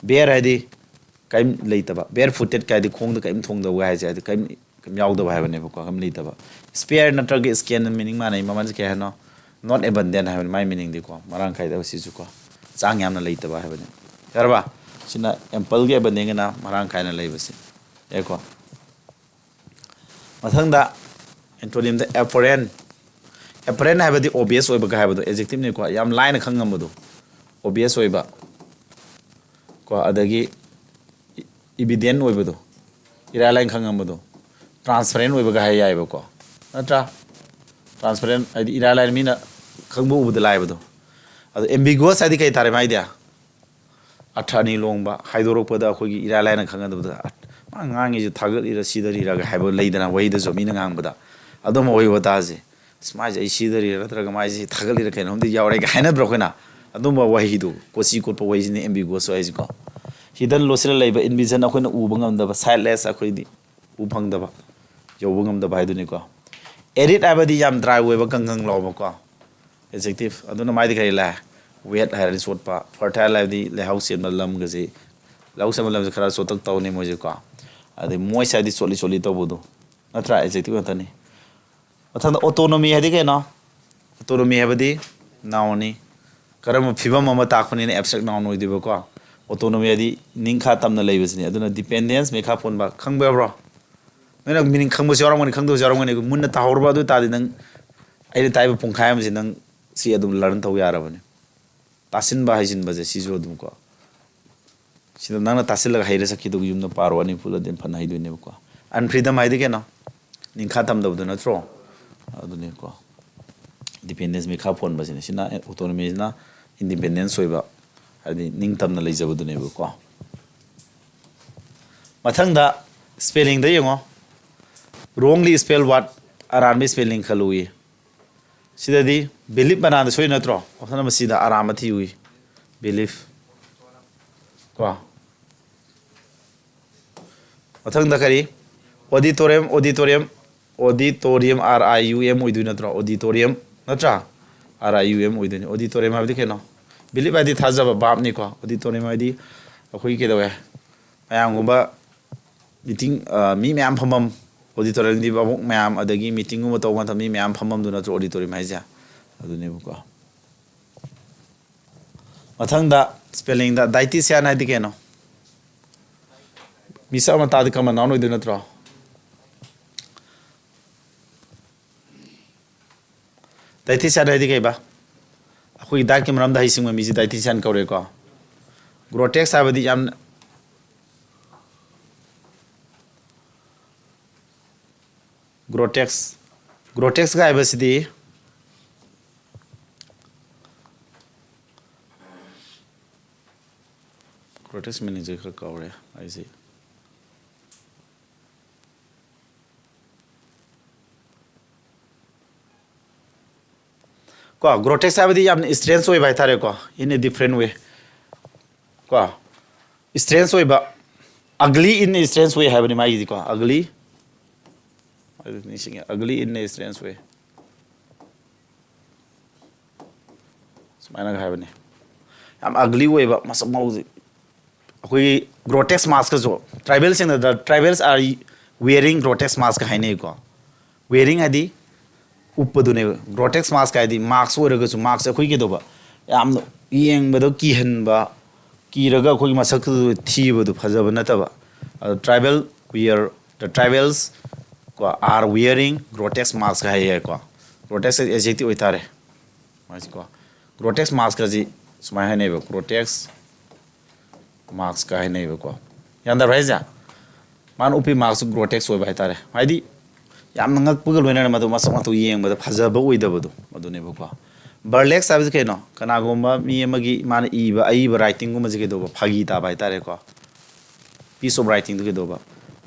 Bare ꯍꯥꯏꯗꯤ ꯀꯔꯤꯝ ꯂꯩꯇꯕ, bare footed ꯀꯥꯏꯗꯤ ꯈꯣꯡꯗ ꯀꯔꯤꯝ ꯊꯣꯡꯗꯕ ꯍꯥꯏꯁꯦ, ꯍꯥꯏꯗꯤ ꯀꯔꯤꯝ, ꯀꯔꯤꯝ ꯌꯥꯎꯗꯕ ꯍꯥꯏꯕꯅꯦꯕꯀꯣ, ꯀꯔꯤꯝ ꯂꯩꯇꯕ꯫ Spare ꯅꯠꯇ꯭ꯔꯒ scant meaning ꯃꯥꯟꯅꯩ, ꯃꯃꯜꯁꯦ ꯀꯩ ꯍꯥꯏꯅꯣ? Not abundant ꯍꯥꯏꯕꯅꯤ ꯃꯥꯏ meaning ꯗꯤꯀꯣ, ꯃꯔꯥꯡ ꯀꯥꯏꯗꯕ ꯁꯤꯁꯨꯀꯣ, ꯆꯥꯡ ꯌꯥꯝꯅ ꯂꯩꯇꯕ ꯍꯥꯏꯕꯅꯤ꯫ ꯌꯥꯔꯕ? ꯁꯤꯅ ample ꯒꯤ abundant ꯒꯅ ꯃꯔꯥꯡ ꯀꯥꯏꯅ ꯂꯩꯕꯁꯤ꯫ ꯌꯥꯏꯀꯣ? ꯃꯊꯪꯗ antonym ꯗ apparent꯫ Apparent ꯍꯥꯏꯕꯗꯤ obvious ꯑꯣꯏꯕꯒ ꯍꯥꯏꯕꯗꯣ, adjective ꯅꯤꯀꯣ, ꯌꯥꯝ ꯂꯥꯏꯅ ꯈꯪ ꯉꯝꯕꯗꯣ, obvious ꯑꯣꯏꯕ ꯀꯣ, ꯑꯗꯒꯤ evident ꯑꯣꯏꯕꯗꯣ, ꯏꯔꯥꯏ ꯂꯥꯏꯅ ꯈꯪ ꯉꯝꯕꯗꯣ, transparent ꯑꯣꯏꯕꯒ ꯍꯥꯏ ꯌꯥꯏꯑꯕꯀꯣ, ꯅꯠꯇ꯭ꯔꯥ? Transparent ꯍꯥꯏꯗꯤ ꯏꯔꯥꯏ ꯂꯥꯏꯅ ꯃꯤꯅ ꯈꯪꯕ ꯎꯕꯗ ꯂꯥꯏꯕꯗꯣ꯫ ꯑꯗꯣ ambiguous ꯍꯥꯏꯗꯤ ꯀꯩ ꯇꯥꯔꯦ ꯃꯥꯏꯗꯤ? ꯑꯔꯊ ꯑꯅꯤ ꯂꯣꯡꯕ, ꯍꯥꯏꯗꯣꯔꯛꯄꯗ ꯑꯩꯈꯣꯏꯒꯤ ꯏꯔꯥꯏ ꯂꯥꯏꯅ ꯈꯪꯒꯗꯕꯗ, "ꯑ, ꯃꯥ ꯉꯥꯡꯉꯤꯁꯦ ꯊꯥꯒꯠꯂꯤꯔ ꯁꯤꯗꯔꯤꯔꯒ" ꯍꯥꯏꯕ ꯂꯩꯗꯅ, ꯋꯥꯍꯩꯗꯁꯨ ꯃꯤꯅ ꯉꯥꯡꯕꯗ꯫ ꯑꯗꯨꯝꯕ ꯋꯥꯍꯩ ꯋꯥꯇꯥꯁꯦ, "ꯑꯁ, ꯃꯥꯏꯁꯦ ꯑꯩ ꯁꯤꯗꯔꯤꯔ ꯅꯠꯇ꯭ꯔꯒ ꯃꯥꯏꯁꯦ ꯊꯥꯒꯠꯂꯤꯔ ꯀꯩꯅꯣꯝꯗꯤ ꯌꯥꯎꯔꯦꯒ" ꯍꯥꯏꯅꯗ꯭ꯔꯣ ꯑꯩꯈꯣꯏꯅ? ꯑꯗꯨꯝꯕ ꯋꯥꯍꯩꯗꯨ, ꯀꯣꯆꯤ ꯀꯣꯠꯄ ꯋꯥꯍꯩꯁꯤꯅꯦ ambiguous ꯍꯥꯏꯁꯦꯀꯣ꯫ Hidden, ꯂꯣꯠꯁꯤꯜꯂ ꯂꯩꯕ, invisible, ꯑꯩꯈꯣꯏꯅ ꯎꯕ ꯉꯝꯗꯕ, sightless, ꯑꯩꯈꯣꯏꯗꯤ ꯎ ꯐꯪꯗꯕ, ꯌꯧꯕ ꯉꯝꯗꯕ ꯍꯥꯏꯗꯨꯅꯤꯀꯣ꯫ Arid ꯍꯥꯏꯕꯗꯤ ꯌꯥꯝ dry ꯑꯣꯏꯕ, ꯀꯪ ꯀꯪ ꯂꯥꯎꯕꯀꯣ꯫ Adjective, ꯑꯗꯨꯅ ꯃꯥꯏꯗꯤ ꯀꯔꯤ ꯂꯥꯛꯑꯦ? Wet ꯍꯥꯏꯔꯗꯤ ꯆꯣꯠꯄ, fertile ꯍꯥꯏꯕꯗꯤ ꯂꯩꯍꯥꯎ ꯆꯦꯟꯕ ꯂꯝꯒꯁꯤ, ꯂꯩꯍꯥꯎ ꯆꯦꯟꯕ ꯂꯝꯁꯤ ꯈꯔ ꯆꯣꯠꯇꯛ ꯇꯧꯅꯤ ꯃꯣꯏꯁꯦꯀꯣ꯫ ꯑꯗꯩ moist ꯍꯥꯏꯗꯤ ꯆꯣꯠꯂꯤ ꯆꯣꯠꯂꯤ ꯇꯧꯕꯗꯣ, ꯅꯠꯇ꯭ꯔꯥ? Adjective ꯉꯥꯛꯇꯅꯤ꯫ ꯃꯊꯪꯗ autonomy ꯍꯥꯏꯗꯤ ꯀꯩꯅꯣ? Autonomy ꯍꯥꯏꯕꯗꯤ noun ꯅꯤ꯫ ꯀꯔꯝꯕ ꯐꯤꯕꯝ ꯑꯃ ꯇꯥꯛꯄꯅꯤꯅ abstract noun ꯑꯣꯏꯗꯣꯏꯕꯀꯣ꯫ ꯑꯣꯇꯣꯅꯣꯃꯤ ꯍꯥꯏꯗꯤ ꯅꯤꯡꯈꯥ ꯇꯝꯅ ꯂꯩꯕꯁꯤꯅꯤ꯫ ꯑꯗꯨꯅ ꯗꯤꯄꯦꯟꯗꯦꯟꯁ, ꯃꯤꯈꯥ ꯄꯣꯟꯕ, ꯈꯪꯕ ꯌꯥꯕ꯭ꯔꯣ? ꯅꯣꯏꯅ ꯃꯤꯅꯤꯡ ꯈꯪꯕꯁꯨ ꯌꯥꯎꯔꯝꯒꯅꯤ, ꯈꯪꯗꯕꯁꯨ ꯌꯥꯎꯔꯝꯒꯅꯤ꯫ ꯑꯗꯨ ꯃꯨꯟꯅ ꯇꯥꯍꯧꯔꯕ ꯑꯗꯨ ꯇꯥꯔꯗꯤ ꯅꯪ ꯑꯩꯅ ꯇꯥꯛꯏꯕ ꯄꯨꯡꯈꯥꯏ ꯑꯃꯁꯤ ꯅꯪ ꯁꯤ ꯑꯗꯨꯝ ꯂꯔꯟ ꯇꯧ ꯌꯥꯔꯕꯅꯤ꯫ ꯇꯥꯁꯤꯟꯕ ꯍꯩꯖꯤꯟꯕꯁꯦ ꯁꯤꯁꯨ ꯑꯗꯨꯝ ꯀꯣ, ꯁꯤꯗ ꯅꯪꯅ ꯇꯥꯁꯤꯜꯂꯒ ꯍꯩꯔ ꯆꯠꯈꯤꯗꯨꯒ ꯌꯨꯝꯗ ꯄꯥꯔꯣ, ꯑꯅꯤ ꯄꯨꯜꯂꯗꯤ ꯐꯅ ꯍꯩꯗꯣꯏꯅꯦꯕꯀꯣ꯫ ꯑꯟꯐ꯭ꯔꯤꯗꯝ ꯍꯥꯏꯗꯤ ꯀꯩꯅꯣ? ꯅꯤꯡꯈꯥ ꯇꯝꯗꯕꯗꯨ ꯅꯠꯇ꯭ꯔꯣ? ꯑꯗꯨꯅꯤꯀꯣ꯫ ꯗꯤꯄꯦꯟꯗꯦꯟꯁ, ꯃꯤꯈꯥ ꯄꯣꯟꯕꯁꯤꯅ, ꯁꯤꯅ ꯑꯣꯇꯣꯅꯣꯃꯤꯁꯤꯅ ꯏꯟꯗꯤꯄꯦꯟꯗꯦꯟꯁ ꯑꯣꯏꯕ, ꯍꯥꯏꯗꯤ ꯅꯤꯡꯇꯝꯅ ꯂꯩꯖꯕꯗꯨꯅꯦꯕꯀꯣ꯫ ꯃꯊꯪꯗ ꯁ꯭ꯄꯦꯂꯤꯡꯗ ꯌꯦꯡꯉꯣ꯫ Wrongly spell word, ꯑꯔꯥꯟꯕ ꯁ꯭ꯄꯦꯂꯤꯡ ꯈꯜꯂꯨꯏ꯫ ꯁꯤꯗꯗꯤ ꯕꯤꯂꯤꯞ ꯃꯅꯥꯗ ꯁꯣꯏ ꯅꯠꯇ꯭ꯔꯣ? ꯑꯣꯞꯁꯟ ꯅꯝꯕꯔ ꯁꯤꯗ ꯑꯔꯥꯟꯕ ꯊꯤꯌꯨꯏ꯫ ꯕꯤꯂꯤꯞ꯫ ꯀꯣ꯫ ꯃꯊꯪꯗ ꯀꯔꯤ? Auditorium, auditorium, auditorium, R I U M ꯑꯣꯏꯗꯣꯏ ꯅꯠꯇ꯭ꯔꯣ? ꯑꯣꯗꯤꯇꯣꯔꯤꯌꯝ ꯅꯠꯇ꯭ꯔꯥ? ꯑꯥꯔ ꯑꯥꯏ ꯌꯨ ꯑꯦꯝ ꯑꯣꯏꯗꯣꯏꯅꯤ꯫ ꯑꯣꯗꯤꯇꯣꯔꯤꯌꯝ ꯍꯥꯏꯕꯗꯤ ꯀꯩꯅꯣ? ꯕꯤꯂꯤꯞ ꯍꯥꯏꯗꯤ ꯊꯥꯖꯕ, ꯚꯥꯞꯅꯤꯀꯣ꯫ ꯑꯣꯗꯤꯇꯣꯔꯤꯌꯝ ꯍꯥꯏꯗꯤ ꯑꯩꯈꯣꯏꯒꯤ ꯀꯩꯗꯧꯋꯦ? ꯃꯌꯥꯝꯒꯨꯝꯕ ꯃꯤꯇꯤꯡ, ꯑ, ꯃꯤ ꯃꯌꯥꯝ ꯐꯝꯐꯝ, ꯑꯣꯗꯤꯇꯣꯔꯤꯌꯝꯗꯤ ꯚꯥꯕꯣꯛ ꯃꯌꯥꯝ, ꯑꯗꯒꯤ ꯃꯤꯇꯤꯡꯒꯨꯝꯕ ꯇꯧꯕ ꯃꯇꯝꯗ ꯃꯤ ꯃꯌꯥꯝ ꯐꯝꯐꯝꯗꯨ ꯅꯠꯇ꯭ꯔꯣ ꯑꯣꯗꯤꯇꯣꯔꯤꯌꯝ ꯍꯥꯏꯁꯦ? ꯑꯗꯨꯅꯦꯕꯀꯣ꯫ ꯃꯊꯪꯗ ꯁ꯭ꯄꯦꯂꯤꯡꯗ ꯗꯥꯏꯇꯤꯁꯤꯌꯥꯟ ꯍꯥꯏꯗꯤ ꯀꯩꯅꯣ? ꯃꯤꯁꯛ ꯑꯃ ꯇꯥꯗꯤ ꯀꯃꯟ ꯅꯥꯎꯟ ꯑꯣꯏꯗꯣꯏ ꯅꯠꯇ꯭ꯔꯣ? ꯗꯥꯏꯇꯤꯁꯤꯌꯥꯟ ꯍꯥꯏꯗꯤ ꯀꯩꯕ? ꯑꯩꯈꯣꯏꯒꯤ ꯗꯥꯏꯠꯀꯤ ꯃꯔꯝꯗ ꯍꯩꯁꯤꯡꯕ ꯃꯤꯁꯤ ꯗꯥꯏꯇꯤꯁꯤꯌꯥꯟ ꯀꯧꯔꯦꯀꯣ꯫ ꯒ꯭ꯔꯣꯇꯦꯛꯁ ꯍꯥꯏꯕꯗꯤ ꯌꯥꯝꯅ, ꯒ꯭ꯔꯣꯇꯦꯛꯁ, ꯒ꯭ꯔꯣꯇꯦꯛꯁꯀ ꯍꯥꯏꯕꯁꯤꯗꯤ, ꯒ꯭ꯔꯣꯇꯦꯛꯁ ꯃꯤꯅꯤꯡꯁꯦ ꯈꯔ ꯀꯥꯎꯔꯦ ꯑꯩꯁꯦ꯫ ꯀꯣ, ꯒ꯭ꯔꯣꯇꯦꯛꯁ ꯍꯥꯏꯕꯗꯤ ꯌꯥꯝꯅ ꯁ꯭ꯇ꯭ꯔꯦꯟꯖ ꯑꯣꯏꯕ ꯍꯥꯏꯇꯥꯔꯦꯀꯣ, in a different way꯫ ꯀꯣ, ꯁ꯭ꯇ꯭ꯔꯦꯟꯖ ꯑꯣꯏꯕ, ugly in a strange way ꯍꯥꯏꯕꯅꯤ ꯃꯥꯒꯤꯗꯤꯀꯣ, ugly꯫ ꯑꯗꯨ ꯅꯤꯡꯁꯤꯡꯉꯦ, ugly in a strange way꯫ ꯁꯨꯃꯥꯏꯅꯒ ꯍꯥꯏꯕꯅꯤ꯫ ꯌꯥꯝ ugly ꯑꯣꯏꯕ, ꯃꯁꯛ ꯃꯑꯣꯡꯁꯦ꯫ ꯑꯩꯈꯣꯏꯒꯤ ꯒ꯭ꯔꯣꯇꯦꯛꯁ ꯃꯥꯁꯀꯁꯨ, ꯇ꯭ꯔꯥꯏꯕꯦꯜꯁꯤꯡꯅ, the tribals are wearing grotesque mask ꯍꯥꯏꯅꯩꯀꯣ꯫ Wearing ꯍꯥꯏꯗꯤ ꯎꯞꯄꯗꯨꯅꯦꯕ꯫ ꯒ꯭ꯔꯣꯇꯦꯛꯁ ꯃꯥꯁꯛ ꯍꯥꯏꯗꯤ ꯃꯥꯁꯛ ꯑꯣꯏꯔꯒꯁꯨ, ꯃꯥꯁꯛꯁꯦ ꯑꯩꯈꯣꯏ ꯀꯩꯗꯧꯕ, ꯌꯥꯝꯅ ꯌꯦꯡꯕꯗ ꯀꯤꯍꯟꯕ, ꯀꯤꯔꯒ ꯑꯩꯈꯣꯏꯒꯤ ꯃꯁꯛꯇꯨ ꯊꯤꯕꯗꯨ ꯐꯖꯕ ꯅꯠꯇꯕ꯫ ꯑꯗꯣ tribal wear, the tribals ꯀꯣ, are wearing grotesque mask ꯍꯥꯏꯌꯦꯀꯣ꯫ Grotesque adjective ꯑꯣꯏꯇꯥꯔꯦ ꯃꯥꯁꯤꯀꯣ꯫ Grotesque mask ꯑꯁꯤ ꯁꯨꯃꯥꯏꯅ ꯍꯥꯏꯅꯩꯕ, grotesque mask ꯀ ꯍꯥꯏꯅꯩꯕꯀꯣ꯫ ꯒ꯭ꯌꯥꯟ ꯇꯥꯕ꯭ꯔꯥ ꯍꯥꯏꯁꯦ? ꯃꯥꯅ ꯎꯞꯄꯤ mask ꯁꯨ grotesque ꯑꯣꯏꯕ ꯍꯥꯏꯇꯥꯔꯦ꯫ ꯍꯥꯏꯗꯤ ꯌꯥꯝꯅ ꯉꯛꯄꯒ ꯂꯣꯏꯅꯅ ꯃꯗꯨ ꯃꯁꯛ ꯃꯇꯧ ꯌꯦꯡꯕꯗ ꯐꯖꯕ ꯑꯣꯏꯗꯕꯗꯣ ꯃꯗꯨꯅꯦꯕꯀꯣ꯫ Burlesque ꯍꯥꯏꯕꯁꯤ ꯀꯩꯅꯣ? ꯀꯅꯥꯒꯨꯝꯕ ꯃꯤ ꯑꯃꯒꯤ ꯃꯥꯅ ꯏꯕ ꯑꯏꯕ writing ꯒꯨꯝꯕꯁꯦ ꯀꯩꯗꯧꯕ? ꯐꯥꯒꯤ ꯇꯥꯕ ꯍꯥꯏꯇꯥꯔꯦꯀꯣ꯫ Piece of writing ꯗꯨ ꯀꯩꯗꯧꯕ?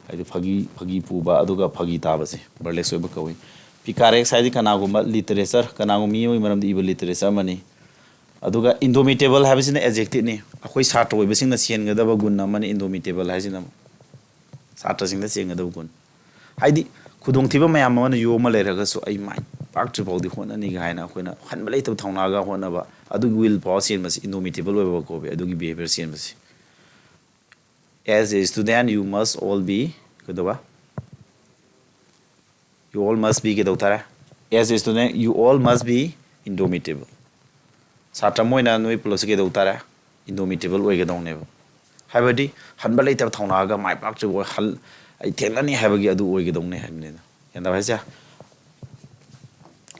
ꯍꯥꯏꯗꯤ ꯐꯥꯒꯤ, ꯐꯥꯒꯤ ꯄꯨꯕ ꯑꯗꯨꯒ ꯐꯥꯒꯤ ꯇꯥꯕꯁꯦ burlesque ꯑꯣꯏꯕ ꯀꯧꯏ꯫ Picaresque ꯍꯥꯏꯗꯤ ꯀꯅꯥꯒꯨꯝꯕ literature, ꯀꯅꯥꯒꯨꯝꯕ ꯃꯤ ꯑꯃꯒꯤ ꯃꯔꯝꯗ ꯏꯕ literature ꯑꯃꯅꯤ꯫ ꯑꯗꯨꯒ indomitable ꯍꯥꯏꯕꯁꯤꯅ adjective ꯅꯤ꯫ ꯑꯩꯈꯣꯏ ꯁꯥꯇ꯭ꯔ ꯑꯣꯏꯕꯁꯤꯡꯅ ꯆꯦꯟꯒꯗꯕ ꯒꯨꯟ ꯑꯃꯅꯤ indomitable ꯍꯥꯏꯁꯤꯅ꯫ ꯁꯥꯇ꯭ꯔꯁꯤꯡꯗ ꯆꯦꯟꯒꯗꯕ ꯒꯨꯟ꯫ ꯍꯥꯏꯗꯤ ꯈꯨꯗꯣꯡꯊꯤꯕ ꯃꯌꯥꯝ ꯑꯃꯅ ꯌꯣꯝꯃ ꯂꯩꯔꯒꯁꯨ ꯑꯩ ꯃꯥꯏ ꯄꯥꯛꯇ꯭ꯔꯤ ꯐꯥꯎꯗꯤ ꯍꯣꯠꯅꯅꯤ ꯀꯥꯏꯅ ꯑꯩꯈꯣꯏꯅ ꯍꯟꯕ ꯂꯩꯇꯕ ꯊꯧꯅꯥꯒ ꯍꯣꯠꯅꯕ, ꯑꯗꯨꯒꯤ will power ꯆꯦꯟꯕꯁꯤ indomitable ꯑꯣꯏꯕ ꯀꯧꯏ, ꯑꯗꯨꯒꯤ behavior ꯆꯦꯟꯕꯁꯤ꯫ As a student, you must all be ꯀꯩꯗꯧꯕ? You all must be ꯀꯩꯗꯧ ꯇꯥꯔꯦ? As a student, you all must be indomitable. ꯁꯥꯇ꯭ꯔ ꯑꯃ ꯑꯣꯏꯅ ꯅꯣꯏ ꯄꯨꯂꯞꯁꯤ ꯀꯩꯗꯧ ꯇꯥꯔꯦ? Indomitable ꯑꯣꯏꯒꯗꯧꯅꯦꯕ꯫ ꯍꯥꯏꯕꯗꯤ ꯍꯟꯕ ꯂꯩꯇꯕ ꯊꯧꯅꯥꯒ ꯃꯥꯏ ꯄꯥꯛꯇ꯭ꯔꯤꯕ ꯑꯣꯏ-, ꯍꯜ-, ꯑꯩ ꯊꯦꯡꯅꯅꯤ ꯍꯥꯏꯕꯒꯤ ꯑꯗꯨ ꯑꯣꯏꯒꯗꯧꯅꯦ ꯍꯥꯏꯕꯅꯤꯗ꯫ ꯒ꯭ꯌꯥꯟ ꯇꯥꯕ ꯍꯥꯏꯁꯦ?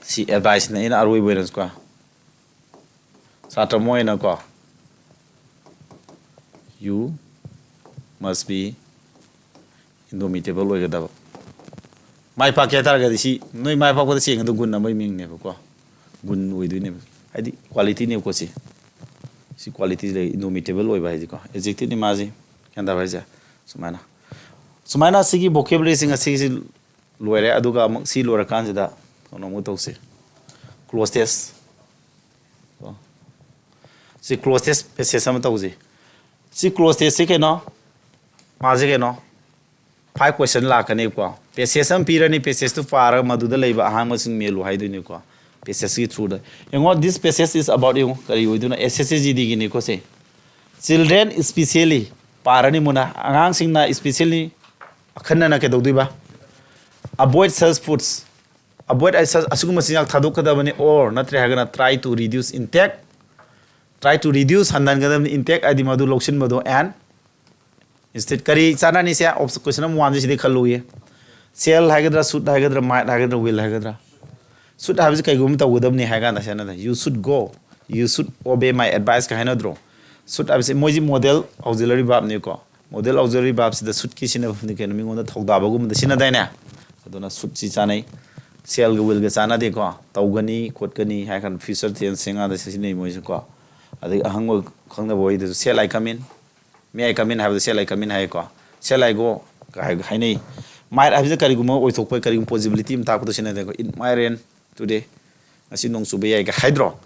ꯁꯤ advice ꯅꯦ ꯑꯩꯅ ꯑꯔꯣꯏꯕ ꯑꯣꯏꯅꯁꯨꯀꯣ꯫ ꯁꯥꯇ꯭ꯔ ꯑꯃ ꯑꯣꯏꯅꯀꯣ, you must be indomitable ꯑꯣꯏꯒꯗꯕ꯫ ꯃꯥꯏ ꯄꯥꯛꯀꯦ ꯍꯥꯏꯇꯥꯔꯒꯗꯤ ꯁꯤ ꯅꯣꯏ ꯃꯥꯏ ꯄꯥꯛꯄꯗ ꯆꯦꯟꯒꯗꯕ ꯒꯨꯟ ꯑꯃꯒꯤ ꯃꯤꯡꯅꯦꯕꯀꯣ꯫ ꯒꯨꯟ ꯑꯣꯏꯗꯣꯏꯅꯦꯕ꯫ ꯍꯥꯏꯗꯤ quality ꯅꯦꯕꯀꯣ ꯁꯤ꯫ ꯁꯤ quality ꯂꯩ, indomitable ꯑꯣꯏꯕ ꯍꯥꯏꯗꯤꯀꯣ꯫ Adjective ꯅꯤ ꯃꯥꯁꯤ꯫ ꯒ꯭ꯌꯥꯟ ꯇꯥꯕ ꯍꯥꯏꯁꯦ? ꯁꯨꯃꯥꯏꯅ꯫ ꯁꯨꯃꯥꯏꯅ ꯁꯤꯒꯤ vocabulary ꯁꯤꯡ ꯑꯁꯤꯒꯤꯁꯤ ꯂꯣꯏꯔꯦ꯫ ꯑꯗꯨꯒ ꯑꯃꯨꯛ ꯁꯤ ꯂꯣꯏꯔꯀꯥꯟꯁꯤꯗ ꯀꯩꯅꯣ ꯑꯃꯨꯛ ꯇꯧꯁꯤ꯫ Clauses꯫ ꯀꯣ꯫ ꯁꯤ clauses passage ꯑꯃ ꯇꯧꯁꯤ꯫ ꯁꯤ clauses ꯁꯤ ꯀꯩꯅꯣ? ꯃꯥꯁꯦ ꯀꯩꯅꯣ? Five question ꯂꯥꯛꯀꯅꯤꯀꯣ꯫ Passage ꯑꯃ ꯄꯤꯔꯅꯤ, passage ꯇꯨ ꯄꯥꯔꯒ ꯃꯗꯨꯗ ꯂꯩꯕ ꯑꯍꯥꯡꯕꯁꯤꯡ ꯃꯦꯜꯂꯨ ꯍꯥꯏꯗꯣꯏꯅꯤꯀꯣ꯫ Passage ꯀꯤ through ꯗ꯫ ꯌꯦꯡꯉꯣ, this passage is about, ꯌꯦꯡꯉꯣ, ꯀꯔꯤ ꯑꯣꯏꯗꯣꯏꯅꯣ? S S C G D ꯒꯤꯅꯤꯀꯣ ꯁꯤ꯫ Children especially, ꯄꯥꯔꯅꯤ ꯃꯨꯟꯅ꯫ ꯑꯉꯥꯡꯁꯤꯡꯅ especially, ꯑꯈꯟꯅꯅ ꯀꯩꯗꯧꯗꯣꯏꯕ? Avoid such foods꯫ Avoid such, ꯑꯁꯤꯒꯨꯝꯕ ꯆꯤꯟꯖꯥꯛ ꯊꯥꯗꯣꯛꯀꯗꯕꯅꯤ, or ꯅꯠꯇ꯭ꯔꯦ ꯍꯥꯏꯔꯒꯅ try to reduce intake꯫ Try to reduce, ꯍꯟꯊꯍꯟꯒꯗꯕꯅꯤ, intake ꯍꯥꯏꯗꯤ ꯃꯗꯨ ꯂꯧꯁꯤꯟꯕꯗꯣ, and instead ꯀꯔꯤ ꯆꯥꯟꯅꯅꯤ ꯁꯦ? Question number one ꯁꯤ ꯁꯤꯗꯤ ꯈꯜꯂꯨꯏꯌꯦ꯫ Shall ꯍꯥꯏꯒꯗ꯭ꯔꯥ, should ꯍꯥꯏꯒꯗ꯭ꯔꯥ, might ꯍꯥꯏꯒꯗ꯭ꯔꯥ, will ꯍꯥꯏꯒꯗ꯭ꯔꯥ? Should ꯍꯥꯏꯕꯁꯤ ꯀꯩꯒꯨꯝꯕ ꯇꯧꯒꯗꯕꯅꯤ ꯍꯥꯏ ꯀꯥꯟꯗ ꯁꯤꯖꯤꯟꯅꯗꯣꯏꯅꯤ꯫ You should go, you should obey my advice ꯀ ꯍꯥꯏꯅꯗ꯭ꯔꯣ? Should ꯍꯥꯏꯕꯁꯤ ꯃꯣꯏꯁꯤ modal auxiliary verb ꯅꯤꯀꯣ꯫ Modal auxiliary verb ꯁꯤꯗ should ꯀꯤ ꯁꯤꯖꯤꯟꯅꯐꯝꯗꯤ ꯀꯩꯅꯣ? ꯃꯤꯉꯣꯟꯗ ꯊꯧꯗꯥꯕꯒꯨꯝꯕꯗ ꯁꯤꯖꯤꯟꯅꯗꯥꯏꯅꯦ? ꯑꯗꯨꯅ should ꯁꯤ ꯆꯥꯅꯩ꯫ Shall ꯒ will ꯒ ꯆꯥꯟꯅꯗꯦꯀꯣ꯫ ꯇꯧꯒꯅꯤ, ꯈꯣꯠꯀꯅꯤ ꯍꯥꯏ ꯀꯥꯟꯗ future tense ꯉꯥꯛꯇ ꯁꯤꯖꯤꯟꯅꯩ ꯃꯣꯏꯁꯦꯀꯣ꯫ ꯑꯗꯒꯤ ꯑꯍꯪꯕ ꯈꯪꯗꯕ ꯋꯥꯔꯤꯗꯁꯨ, "Shall I come in?" "May I come in?" ꯍꯥꯏꯕꯗ "Shall I come in?" ꯍꯥꯏꯌꯦꯀꯣ꯫ "Shall I go?" ꯀ ꯍꯥꯏ-, ꯍꯥꯏꯅꯩ꯫ Might ꯍꯥꯏꯕꯁꯤ ꯀꯔꯤꯒꯨꯝꯕ ꯑꯣꯏꯊꯣꯛꯄ, ꯀꯔꯤꯒꯨꯝꯕ possibility ꯑꯃ ꯇꯥꯛꯄꯗ ꯁꯤꯖꯤꯟꯅꯗꯦꯀꯣ꯫ "It might rain today." "ꯉꯁꯤ ꯅꯣꯡ ꯆꯨꯕ ꯌꯥꯏꯒ" ꯍꯥꯏꯗ꯭ꯔꯣ?